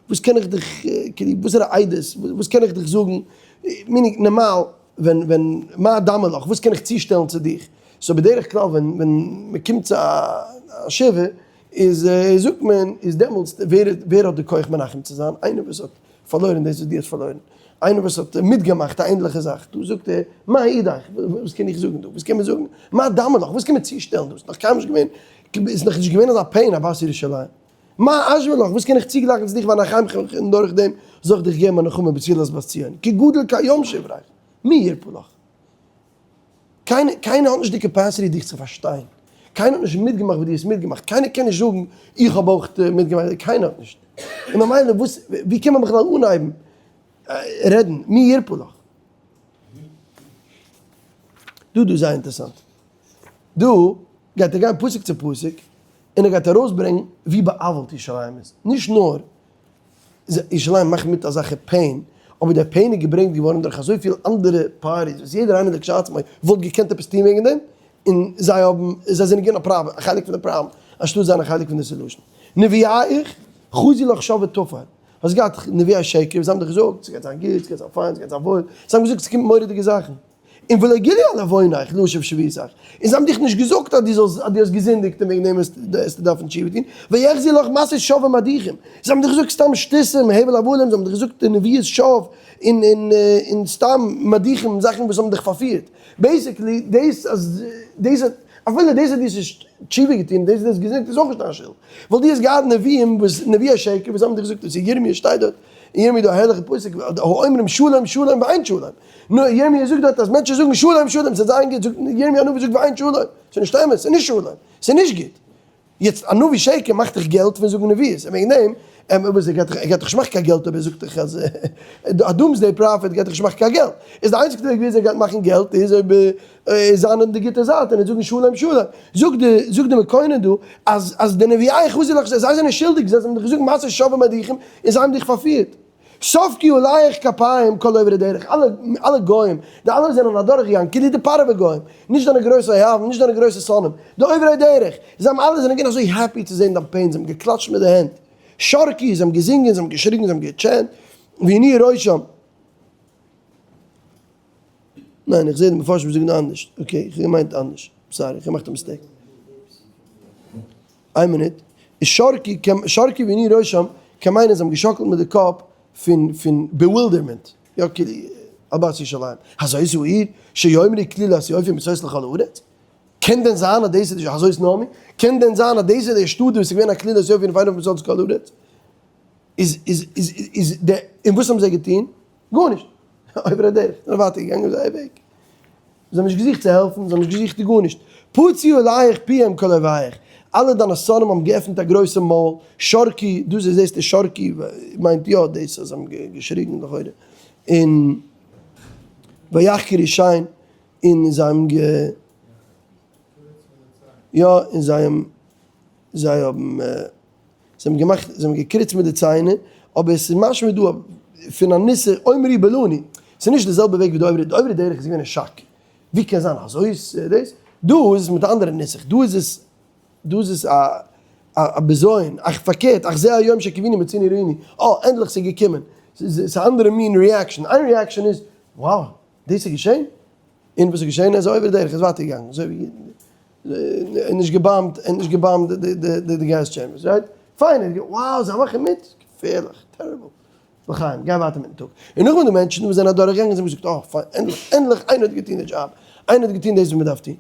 וואס קען איך דיך, כאילו וואסערע עדות, וואס קען איך דיך זאגן, meaning נארמאל ווען ווען מה אדמה לך, וואס קען איך צושטעלן צו דיך, so בדרך כלל ווען ווען מען קומט צו א שבעה איז זאגט מען איז דעמאלטס ווער ווער האט די כח מנחם צו זיין, איינער וואס האט פארלוירן דאס וואס דו האסט פארלוירן, איינער וואס האט מיטגעמאכט א ענדליכע זאך, דא זאגט ער מה אעידך, וואס קען איך זאגן דא, וואס קען מען זאגן, מה אדמה לך, וואס קען מען צושטעלן דא, ס'איז נאך קיינמאל נישט געווען, איז נאך נישט געווען אזא pain א בת ירושלים. מה אשוה לך, וואס קען איך צוגלייכן צו דיך ואנחמך און דורך דעם זאל איך דיך געבן א נחמה בתולת בת ציון, כי גדול כים שברך, מי ירפא לך. קיינער קיינער האט נישט די capacity דיך צו פארשטיין, קיינער האט נישט מיטגעמאכט וואס דו האסט מיטגעמאכט, קיינער קען נישט זאגן איך האב אויך מיטגעמאכט, קיינער האט נישט. און ממילא וואס ווי קען מען בכלל אנהייבן רעדן, מי ירפא לך. דא דא זייער אינטערעסאנט. דא גייט ער גיין פסוק צו פסוק און ער גייט ארויסברענגן ווי בא'עוול'ט ירושלים איז. נישט נאר ירושלים מאכט מיט אזעלכע pain, אבער דער pain איז געברענגט געווארן דורך אזויפיל אנדערע parties וואס יעדער איינער לכשעצמו וואלט געקענט עפעס טון וועגן דעם, און זיי האבן, זיי זענען געווען א פראבלעם, א חלק פון די פראבלעם, אנשטאט זיין א חלק פון די solution. נביאיך חזו לך שוא ותפר. האסט געהאט נביאי שקר וואס האבן דיך געזאגט ס'גייט זיין גוט, ס'גייט זיין פיין, ס'גייט זיין וואויל, זיי האבן געזאגט ס'קומט מורא'דיגע זאכן. און ולא גילו על עוונך להשיב שביתך, און זיי האבן דיך נישט געזאגט אז דו זאלסט אז דו האסט געזינדיגט און וועגן דעם וועסטו דארפן תשובה טון, ויחזו לך משאות שוא ומדיחים, זיי האבן דיך געזאגט סתם שטותים, הבל הבלים, זיי האבן דיך געזאגט נביאות שוא און און און סתם מדיחים זאכן וואס האבן דיך פארפירט, basically דאס אז דאס האט אפילו דאס אז דו האסט נישט תשובה געטון, דאס אז דו האסט געזינדיגט איז אויך נישט דיין שולד, ווייל דו האסט געהאט נביאים וואס נביאי שקר וואס האבן דיך געזאגט דאס, אין ירמיה שטייט דארט, אין ירמיה איז דא א הערליכע פסוק, האומרים שלום שלום ואין שלום. נו, ירמי' זאגט דארט אז מענטשן זאגן שלום שלום, ס'וועט זיין גוט, זאגט ירמי' הנביא זאגט ואין שלום, ס'איז נישט אמת, ס'איז נישט שלום, ס'איז נישט גוט. יעצט א נביא שקר מאכט דאך געלט פון זאגן נביאות, און וועגן דעם, וואס ער גייט דאך, ער גייט דאך נישט מאכן קיין געלט אויב ער זאגט דאך אז א doomsday prophet גייט דאך נישט מאכן קיין געלט, איז די איינציגסטע וועג וויאזוי ער גייט מאכן געלט איז אויב ער זיין אויף די גוטע זייט און זאגן שלום שלום. זאגט די, זאגט די מקונן דא אז אז די נביאי חזו לך, זיי זענען שולדיג, זיי האבן דאך געזאגט משאות שוא ומדיחים און זיי האבן דיך פארפירט. ספקו עליך כפיים כל עוברי דרך, אלע אלע גוים, די אלע וואס זענען אדורך געגאנגען, כאילו די פרעה'ווע גוים, נישט דיינע גרויסע אוהבים, נישט דיינע גרויסע שונאים, די עוברי דרך, זיי האבן אלע זענען געווען אזוי happy צו זען דיין pain, זיי האבן געקלאטשט מיט די הענט, שרקו, זיי האבן געזינגען, זיי האבן געשריגן, זיי האבן גע chant, והניעו ראשם. ניין, איך זע די מפרשים זאגן אנדערש, okay, איך האב געמיינט אנדערש, sorry, איך האב געמאכט א mistake. איין מינוט, איז שרקו קען שרקו והניעו ראשם קען מיינען זיי האבן געשאקלט מיט די קאפ פון פון bewilderment, יא כאילו על בת ירושלים, הזאת העיר שיאמרו כלולת יופי משוש לכל הארץ? קען דען זיין אז דאס איז די הזאת נעמי? קען דען זיין אז דאס איז די שטאט וואס איז געווען א כלולת יופי און פיין אויף משוש לכל הארץ? איז איז איז איז די און וואס האבן זיי געטון? גארנישט! עוברי דרך, זענען ווייטער געגאנגען זייער וועג. זיי האבן נישט געזוכט צו העלפן, זיי האבן נישט געזוכט גארנישט. פצו עליך פיהם כל אויביך, אלע דיינע שונאים האבן געעפנט א גרויסע מויל, שרקו, דא זעסטו שרקו מיינט יא דאס אז זיי האבן געשריגן לכאורה, און ויחקרו שן, און זיי האבן גע יא און זיי האבן זיי האבן. זיי האבן געמאכט, זיי האבן געקריצט מיט די ציינער, אבער עס איז משמע דא פון א נוסח אמרי בלעני, עס איז נישט די זעלבע וועג ווי די עוברי, די עוברי דרך איז געווען אין שאק, ווי קען זיין אזוי איז דאס, דא איז עס מיט א אנדערע נוסח, דא איז עס, דא איז עס א א בזיון, אך פארקערט, אך זה היום שקיווינו מצינו ראינו, אה ענדליך ס'איז געקומען, ס'איז א אנדערע מין reaction, איין reaction איז, wow, דאס איז געשען? און וואס איז געשען? ער איז עובר דרך, איז ווייטער געגאנגען, אזוי ווי נישט געבאמט, ער האט נישט געבאמט די gas chambers, right? פיין, ער האט געזאגט, wow, זיי מאכן מיט? געפערליך, terrible. לחיים, גיי ווייטער מיטן טאג. און נאכדעם די מענטשן וואס זענען אדורך געגאנגען, זיי האבן געזאגט, אה, פיין, ענדליך, ענדליך איינער האט געטון די דזשאב, איינער האט געטון דאס וואס מען דארף טון.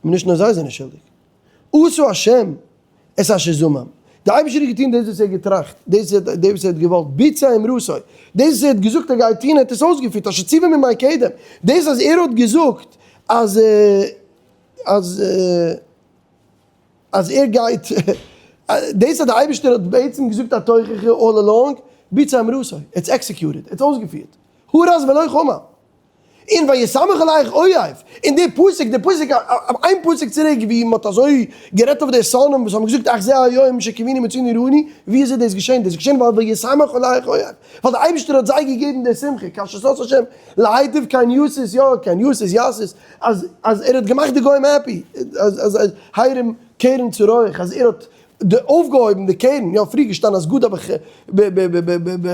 און נישט נאר זיי זענען שולדיג. עשה השם את אשר זמם. די אייבערשטער האט געטון דאס וואס ער האט געטראכט, דאס וואס ער האט געוואלט, ביצע אמרתו, דאס וואס ער האט געזאגט ער גייט טון, ער האט עס אויסגעפירט, אשר ציווה מימי קדם, דאס אז ער האט געזאגט אז אז אז ער גייט, דאס אז די אייבערשטער האט בעצם געזאגט א תוכחה all along, ביצע אמרתו, ער האט עס executed, ער האט עס אויסגעפירט, הרס ולא חמל. און וישמח עליך אויב, און די פסוק, די פסוק, איין פסוק צוריק ווי מען האט אזוי גערעדט אויף די שונאים וואס האבן געזאגט אך זה היום שקיווינו ומצאנו ראנו, ווי אזוי איז דאס געשען? דאס איז געשען ווייל וישמח עליך אויב, ווייל די אייבערשטער האט זיי געגעבן די שמחה, כאשר שש השם להיטיב כן ישיש, יא, כן ישיש ישיש, אז אז ער האט געמאכט די גוים happy, אז אז אז הרים קרן צורוח, אז ער האט די אויפגעהויבן די קרן, יא פריער געשטאנען אז גדא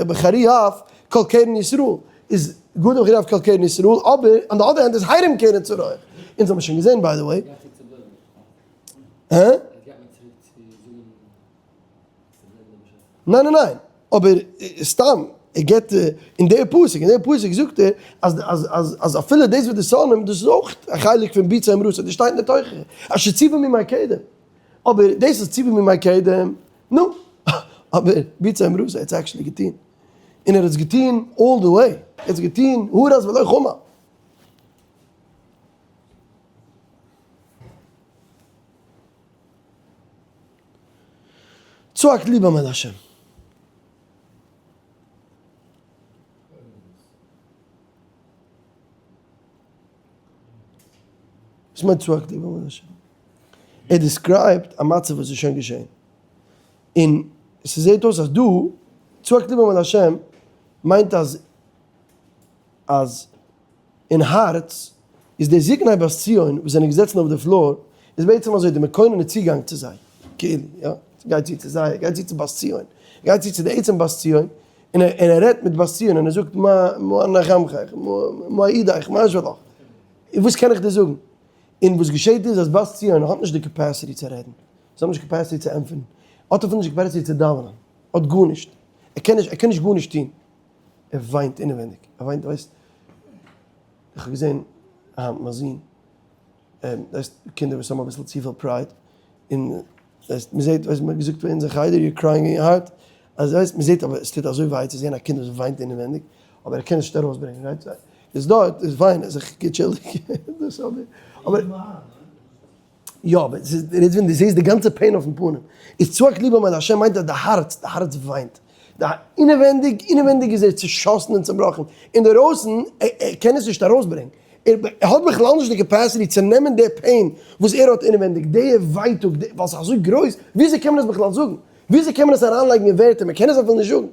בחרי אף כל קרן ישראל, איז גדול וכי רב כל קרן ישראל, אבער on the other hand איז הרים קרן צורוח. אונז האבן שוין געזען by the way. הא? ניין ניין ניין, אבער סתם ער געבט אין די פסוק, אין די פסוק זאגט ער אז אז אז אז אפילו דאס וואס די שונאים דאס איז אויך א חלק פון ביצה אמרתו, דאס שטייט אין די תוכחה, אשר ציווה מימי קדם, אבער דאס איז ציווה מימי קדם, נו, אבער ביצה אמרתו האט עס actually געטון. און ער האט עס געטון all the way, ער האט עס געטון הרס ולא חמל. צעק לבם אל השם. וואס מיינט צעק לבם אל השם? ער describe ט א מצב וואס איז שוין געשען. און ס'זעהט אויס אז דא, צעק לבם אל השם, מיינט אז אז אין הארץ איז די זקני בת ציון וואס זענען געזעצן אויף די floor, איז בעצם אזוי די מקונן איז צוגאנג צו זיי, כאילו, יא, גייט צו צו זיי, ער גייט צו צו בת ציון, ער גייט צו צו די עצם בת ציון, און ער און ער רעדט מיט בת ציון און ער זאגט מה מה אנחמכך, מה אעידך, מה אשוב לך, און וואס קען איך דיר זאגן? און וואס געשעהט איז אז בת ציון האט נישט די capacity צו רעדן, זיי האבן נישט capacity צו ענטפערן, האט אפילו נישט capacity צו דאווענען, האט גארנישט, ער קען נישט, ער קען נישט גארנישט טון, ער וויינט אינעווייניג, ער וויינט, ווייסט, איך האב געזען היינט מיין זון, ווייסט, קינדער וואס האבן אביסל צופיל pride, און ווייסט, מען זעט, ווייסט, מען האט געזאגט פאר אונזער חדר, you're crying in your heart, אז ווייסט, מען זעט אבער עס טוט אזוי וויי צו זען א קינד וואס וויינט אינעווייניג, אבער ער קען עס נישט ארויסברענגען, right? איז דארט איז וויינען זיך געטשילדיג, דאס אבער, אבער. יא אבער ס'איז רעדט ווען דו זעסט די גאנצע pain אויפן פנים, איז צעק לבם אל השם מיינט אז די הארץ, די הארץ וויינט, די אינעווענדיג, אינעווענדיג איז ער צושאסן און צובראכן, אינדערויסן ער קען עס נישט ארויסברענגן, ער האט בכלל נישט די capacity צו נעמען די pain וואס ער האט אינעווענדיג, די ווייטאג, ווייל ס'איז אזוי גרויס, וויאזוי קען מען עס בכלל זאגן? וויאזוי קען מען עס אריינלייגן אין ווערטער? מען קען עס אפילו נישט זאגן.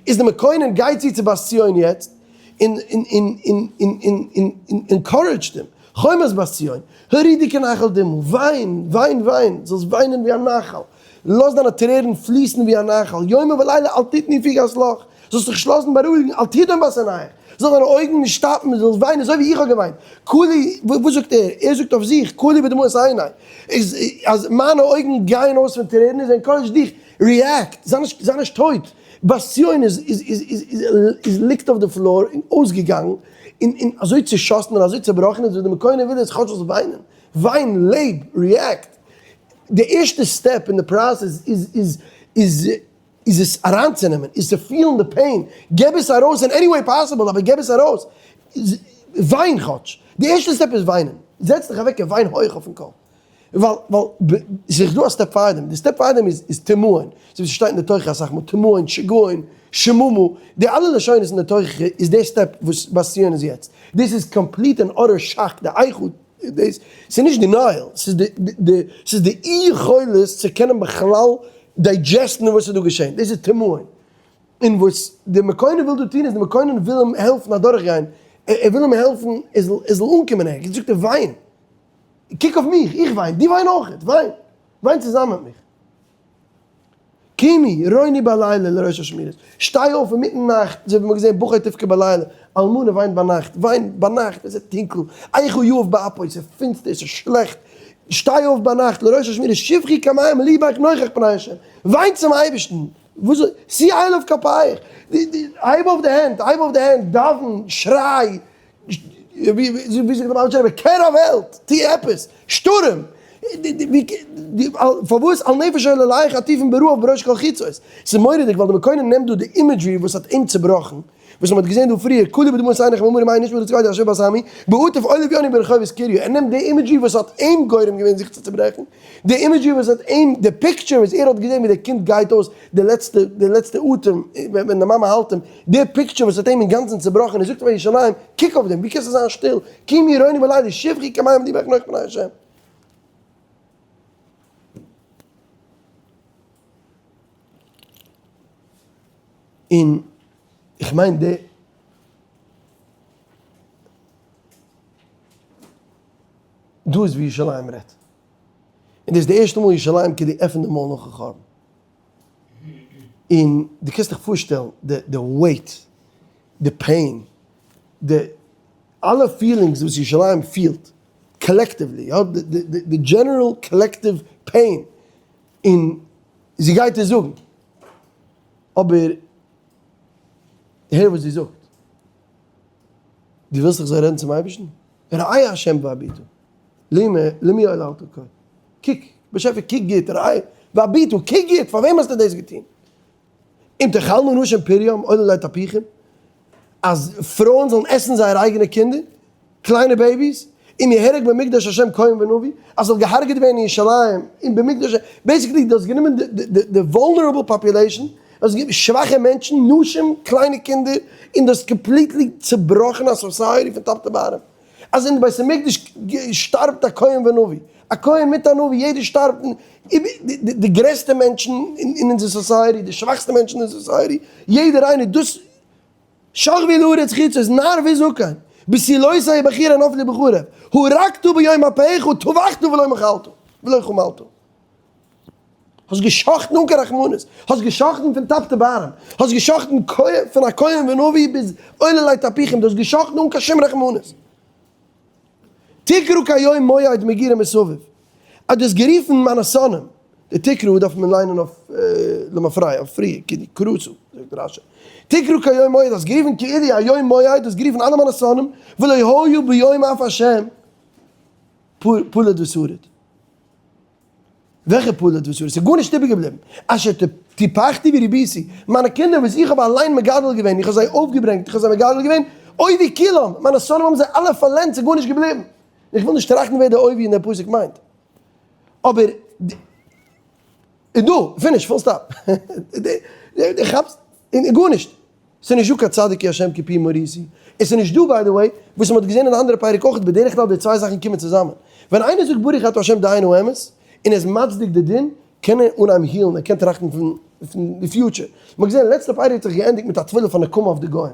איז די מקונן גייט צו צו בת ציון יעצט און און און און און און און און encourage ט אים, חומת בת ציון, הרעידי כנחל דמעה, וויין, וויין, וויין, זאלסט וויינען ווי א נחל, לאז דיינע טרערן פליסן ווי א נחל, יומם ולילה אל תתני פיגת לך, זאלסט זיך נישט לאזן בארואיגן, אל תרדם בת עיניך, זאל דיינע אויגן נישט שטאפן, זאלסט וויינען אזוי ווי איך האב געוויינט, כולי, וואס זאגט ער? ער זאגט אויף זיך, כולי בדמעות עיני, איז אז מיינע אויגן גייען אויס פון טרערן, איז encourage דיך, react, זיי נישט זיי נישט טויט, בת ציון איז איז איז איז איז איז ליגט אויף די floor און אויסגעגאנגען און און אזוי צושאסן און אזוי צובראכן איז וואס די מקונן וויל איז כאטש זאלסט וויינען, וויין, לעב, react, די ערשטע step אין די process איז איז איז איז עס אריינצונעמען, איז צו פילן די pain, געב עס ארויס אין any way possible אבער געב עס ארויס, וויין כאטש, די ערשטע step איז וויינען, זעץ דיך אוועק און וויין הויך אויפן קול. ווייל ווייל ס'איז דא א step פארדעם, די step פארדעם איז איז תמהון, אזוי ווי ס'שטייט אין די תוכחה אסאך מאל, תמהון, שגעון, שמומו, די אלע לשונות אין די תוכחה איז די step וואס בת ציון איז יעצט, דאס איז complete און utter shock, די איכות, דאס, ס'איז נישט denial, ס'איז די די ס'איז די אי יכולת צו קענען בכלל digest ן וואס איז דא געשען, דאס איז תמהון. און וואס די מקונן וויל דא טון איז די מקונן וויל אים העלפן אדורכגיין, ער וויל אים העלפן ער זאל ער זאל אנקומען ערגעץ, זאגט ער וויין. קוק אויף מיך, איך וויין, דו וויין אויכעט, וויין, וויין צוזאמען מיט מיך. קומי, רוני בלילה לראש אשמורת, שטיי אויף אינמיטן נאכט, אזוי ווי מ'האט געזען בכה תבכה בלילה, אלמנה וויינט ביינאכט, וויין ביינאכט ווען ס'איז טונקל, איכה יעף באפו, ס'איז פינסטער, ס'איז שלעכט, שטיי אויף ביינאכט לראש אשמורת, שפכי כמים לבך נוכח פני השם, וויין צום אייבערשטן, וואס, שאי אליו כפיך, הייב אויף די הענט, הייב אויף די הענט, דאווען, שריי, ווי זאגט דער בעל שם, קער א וועלט, טו עפעס, שטורעם! פארוואס על נפש עולליך עטיפין ברעב בראש כל חוצות? ס'איז מורא'דיג ווייל די מקונן נעמט דא די imagery וואס האט אים צובראכן, וואס מ'האט געזען דא פריער, כלו בדמעות עיניך ואמרו מה נשמע לצבא אשר בת עמי, בעטוף עולב יוני ברחובות קריה, ער נעמט די imagery וואס האט אים גורם געווען זיך צו צוברעכן, די imagery וואס האט אים, די picture וואס ער האט געזען ווי די קינד גייט אויס די לעצטע, די לעצטע אטעם ווען די מאמע האלט אים, די picture וואס האט אים אינגאנצן צובראכן, ער זאגט פאר ירושלים, קוק אויף דעם, ווי קענסטו זיין שטיל, קומי רוני בלילה, שפכי כמים ליבך נוח פני השם. און איך מיין די. דא איז ווי ירושלים רעדט. און דאס איז די ערשטע מאל ירושלים כדי עפענט די מויל נאכן חורבן. און דו קענסט דיך פארשטעלן די די weight, די pain, די אלע feelings וואס ירושלים פילט collectively, יא, די general collective pain, און זי גייט עס זאגן. אבער הער וואס זי זאגט. דו ווילסט איך זאל רעדן צום אייבערשטן? ראה השם והביטו, למי עוללת כה? קוק, באשעפער קוק גוט, ראה והביטו, קוק גוט, פאר וועם האסטו דאס געטון? אם תאכלנה נשים פרים עוללי טפוחים, אז פרויען זאלן עסן זייערע אייגענע קינדער, קליינע babies, אם יהרג במקדש השם כהן ונביא, אז ס'זאל געהארגעט ווערן אין ירושלים, און במקדש, basically דו האסט גענומען די vulnerable population, האסט גענומען שוואכע מענטשן, נשים, קליינע קינדער, און דו האסט completely צובראכן א society פון top to bottom. אז אין בית המקדש שטארבט א כהן ונביא, א כהן מיט א נביא, יעדער שטארבט, די גרעסטע מענטשן אין אונזער society, די שוואכסטע מענטשן אין society, יעדער איינער, דאס שכבי לארץ חוצות, נער וזקן, בתולותי ובחורי נפלו בחרב, הרגת ביום אפיך, טבחת ולא מחלת, ולא חמלת. האסט געשחטן אן קיין רחמנות, האסט געשחטן פון top to bottom, האסט געשחטן פון א כהן ונביא ביז עוללי טפוחים, דו האסט געשחטן אן קיין שום רחמנות. תקרא כיום מועד מגורה מסביב, אז דו האסט גערופן מיינע שונאים, די תקרא דארף מען ליינען אויף למפרע, אויף פריער, כאילו קרסו, זאגט רשי, תקרא כיום מועד, האסט גערופן כאילו א יום מועד, האסט גערופן אלע מיינע שונאים, ולא היו ביום אף השם פלט ושריד. וועלכע פלט ושריד? ס'איז גארנישט איבערגעבליבן. אשר טיפחתי ורביתי, מיינע קינדער וואס איך האב אליין מגדל געווען, איך האב זיי אויפגעברענגט, איך האב זיי מגדל געווען, אויבי כולם, מיינע שונאים האבן זיי אלע פארלענדט, ס'איז גארנישט געבליבן. איך וויל נישט טראכטן ווער די אויבי אין דער פסוק מיינט. אבער און דא, finish, full stop. דו כאפסט? און גארנישט. ס'איז נישט דא קיין צדיק כי ה' כי פי מריתי. און ס'איז נישט דא by the way, וואס מ'האט געזען אין די אנדערע פרק אויך, בדרך כלל די צוויי זאכן קומען צוזאמען. ווען איינער זאגט ברוך אתה ה' דיינו האמת, און ער איז מצדיק די דין, קען ער אנהייבן heal ן, ער קען טראכטן פון די future. מ'האט געזען לעצטע פרק האט זיך געענדיגט מיט א תפילה פאר נקמה אויף די גוים.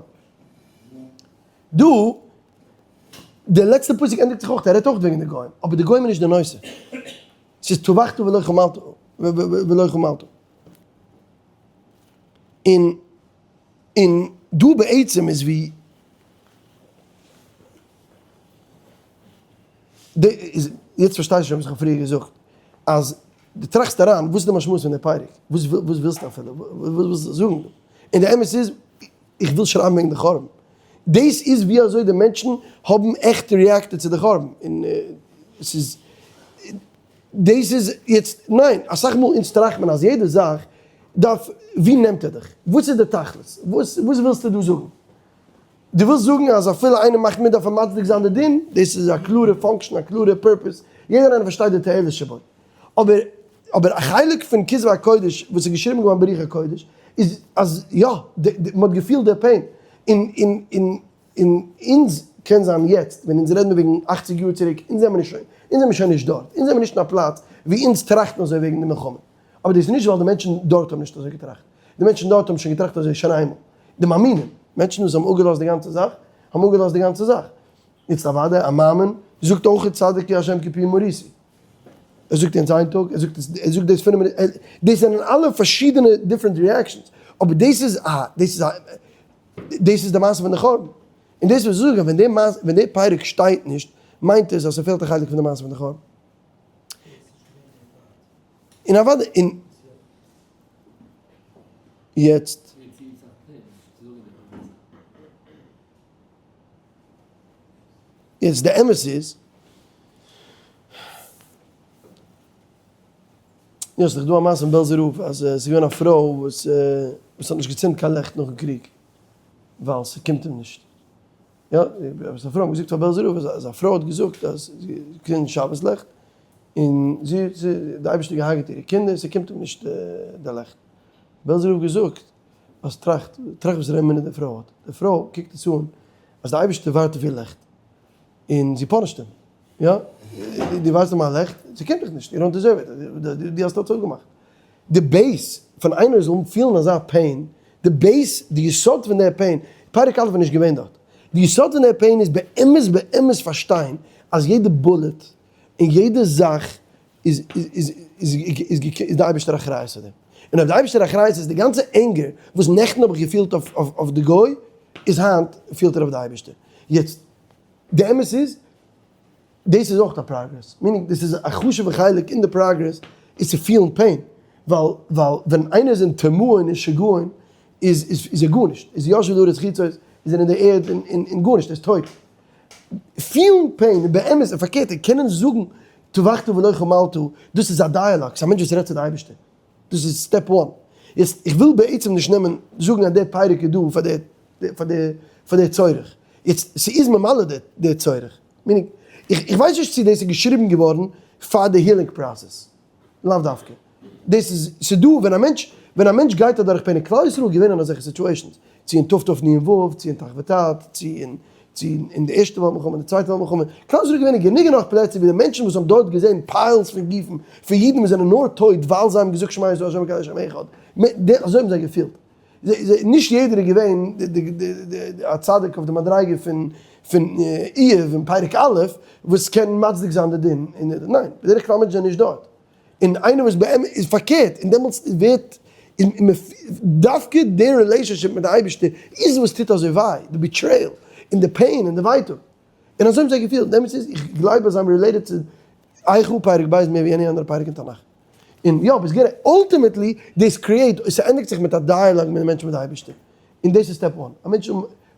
דא, די לעצטע פסוק ענדיגט זיך אויך, ער רעדט אויך וועגן די גוים, אבער די גוים איז נישט די נושא. ס'איז טבחת ולא חמלת ולא חמלת. און און דא בעצם איז ווי די איז יעצט פארשטייסטו שוין וואס איך האב פריער געזאגט אז דו טראכסט אריין וואס איז די משמעות פון די פרק וואס וואס ווילסטו אפילו וואס ווילסטו זאגן דא און די אמת איז איך וויל שרייבן וועגן די חורבן דאס איז ווי אזוי די מענטשן האבן עכט reacted צו די חורבן און עס איז דאס איז יעצט ניין אסאך מאל אונז טראכט מען אז יעדע זאך דארף ווי נעמט ער דיך? וואס איז די תכלית? וואס וואס ווילסטו דא זאגן? דו ווילסט זאגן אז אפילו איינער מאכט מיט דארף ער מצדיק זיין די דין? דאס איז א קלארע function א קלארע purpose, יעדער איינער פארשטייט די תועלת שבו. אבער אבער א חלק פון כתבי הקודש וואס איז געשריבן געווארן ברוח הקודש איז אז יא, מען האט געפילט די pain, און און און און אונז קען זיין יעצט ווען אונז רעדן וועגן אכציג יאר צוריק אונז זעמער נישט שוין אונז זעמער שוין נישט דארט, אונז זעמער נישט אין א פלאץ ווי אונז טראכטן אזוי וועגן די מלחמה. אבער דאס איז נישט ווייל די מענטשן דארט האבן נישט אזוי געטראכט, די מענטשן דארט האבן שוין געטראכט אזוי שוין איינמאל, די מאמינים, מענטשן וואס האבן אפגעלאזט די גאנצע זאך, האבן אפגעלאזט די גאנצע זאך. איצט אוודאי א מאמין זאגט אויך צדיק כי ה' כי פי מריתי. ער זאגט אונז איין טאג, ער זאגט עס, ער זאגט דאס פינף מינוט, דאס זענען אלע פארשידענע different reactions, אבער דאס איז א, דאס איז א, דאס איז די מעשה פון די חורבן. און דאס וואס איך זאג אז ווען די מעשה, ווען די פרק שטייט נישט, מיינט עס אז ס'פעלט א חלק פון די מעשה פון די חורבן. און אוודאי און יעצט. יעצט די אמת איז. יא, ס'איז דאך דא א מעשה אין בעלזער רב אז ס'איז געווען א פרוי וואס וואס האט נישט געצינדט קיין לעכט נאכן קריג ווייל ס'קומט אים נישט. יא, עפעס א פרוי האט געזאגט פאר בעלזער רב אז א פרוי האט געזאגט אז זי צינדט שבת לעכט און זי זי די אייבערשטער האט געהארגעט אירע קינדער ס'קומט אים נישט די לעכט. בעלזער רב געזאגט אז טראכט טראכט וואס פאר אמונה די פרוי האט. די פרוי קוקט עס אן אז די אייבערשטער ווארט אויף איר לעכט און זי punish ט אים. יא, דו ווארטסט אויף מיין לעכט, ס'קומט דיך נישט, you don't deserve it, דו האסט אלץ אפגעמאכט. די base פון איינער זאל פילן אזא pain, די base, די יסוד פון די pain, פרק א' איז נישט געווען דארט, די יסוד פון די pain איז באמת באמת פארשטיין אז יעדע bullet און יעדע זאך איז איז איז איז איז די אייבערשטער אחריות אויף דעם, און אויב די אייבערשטער אחריות איז די גאנצע anger וואס נעכטן האב איך געפילט אויף אויף די גוי, איז היינט פילט ער אויף די אייבערשטער. יעצט די אמת איז, דאס איז אויך א progress, meaning דאס איז א חשוב'ע חלק אין די progress איז צו פילן pain, ווייל ווייל ווען איינער איז אין תמהון און שגעון איז איז איז ער גארנישט, איז ישבה לארץ חוצות, איז ער אין די ערד און און און גארנישט, ער איז טויט. פילן pain און באמת און פארקערט און קענען זאגן טבחת ולא חמלת, דאס איז א dialogue, ס'איז א מענטש וואס רעדט צו די אייבערשטער. דאס איז step one. יעצט איך וויל בעצם נישט נעמען זאגן אז דער פרק איז דא פאר די פאר די פאר די צורך. יעצט ס'איז ממלא די די צורך. meaning איך איך ווייס נישט צו דאס איז געשריבן געווארן פאר די healing process. לאו דווקא. דאס איז ס'איז דא ווען א מענטש ווען א מענטש גייט אדורך pain און כלל ישראל איז געווען אין אזעלכע situations. צו אין תתנ"ו, צו אין תח ותט, צו אין צו אין די ערשטע וועלט מלחמה, די צווייטע וועלט מלחמה, כלל ישראל איז געווען אין גענוג און נאך פלעצער ווי די מענטשן וואס האבן דארט געזען piles פון גופן פון אידן וואס זענען נאר טויט ווייל זיי האבן געזאגט שמע ישראל השם אלקינו השם אחד, אזוי האבן זיי געפילט. נישט יעדער איז געווען א צדיק אויף די מדריגה פון פון איוב אין פרק א' וואס קען מצדיק זיין די דין, ניין, בדרך כלל מענטשן זענען נישט דארט. און איינער וואס באמת איז פארקערט, און דעמאלטס ווערט דווקא די relationship מיט די אייבערשטער איז וואס טוט אזוי וויי, די betrayal, און די pain און די ווייטאג. און אזוי האבן זיי געפילט, און אמת איז, איך גלייב אז זיי האבן related צו איכה פרק ב' מער ווי any אנדערע פרק אין תנך. און יא, ביסט גערעכט, ultimately דאס create, ס'ענדיגט זיך מיט א dialogue מיט די מענטש מיט די אייבערשטער. און דאס איז step one. א מענטש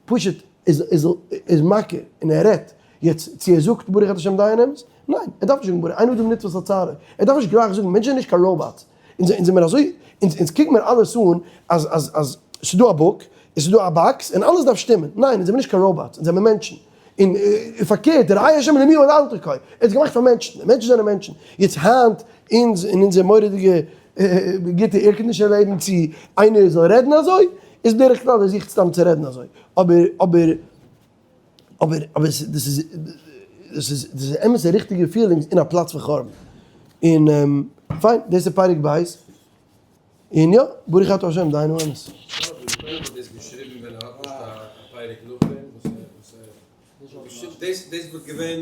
פשוט איז איז איז מכיר און ער רעדט, יעצט צו ער זאגט ברוך אתה השם דיין אמת, ניין, ער דארף נישט זאגן ברוך, אין אדם נתפס על צערו, ער דארף נישט גלייך זאגן, מענטשן זענען נישט קיין robots, אונז אונז זעמיר אזוי, אונז אונז קוק מיר אלעס אן אז אז אז ס'איז דא א book, און ס'איז דא א box, און אלעס דארף שטימען, ניין, אונז זעמיר נישט קיין robots, אונז זעמיר מענטשן, און פארקערט, ראה השם למי עוללתו קוי, ער האט געמאכט פאר מענטשן, און מענטשן זענען מענטשן, יעצט היינט אונז אין אונזער מורא'דיגע גוטע air-condition לעבן צו איינער זאל רעדן אזוי, איז בדרך כלל ער זוכט סתם צו רעדן אזוי, אבער אבער אבער אבער דאס איז דאס איז דאס איז אמת'ע ריכטיגע feelings אין א פלאץ פון חורבן. און פיין, דאס איז פרק ב'. און יא, ברוך אתה ה' דיין האמת. יא, די רבי האט דאס געשריבן ווען ער האט נישט א פרק נאכדעם וואס ער וואס ער דאס דאס וואלט געווען.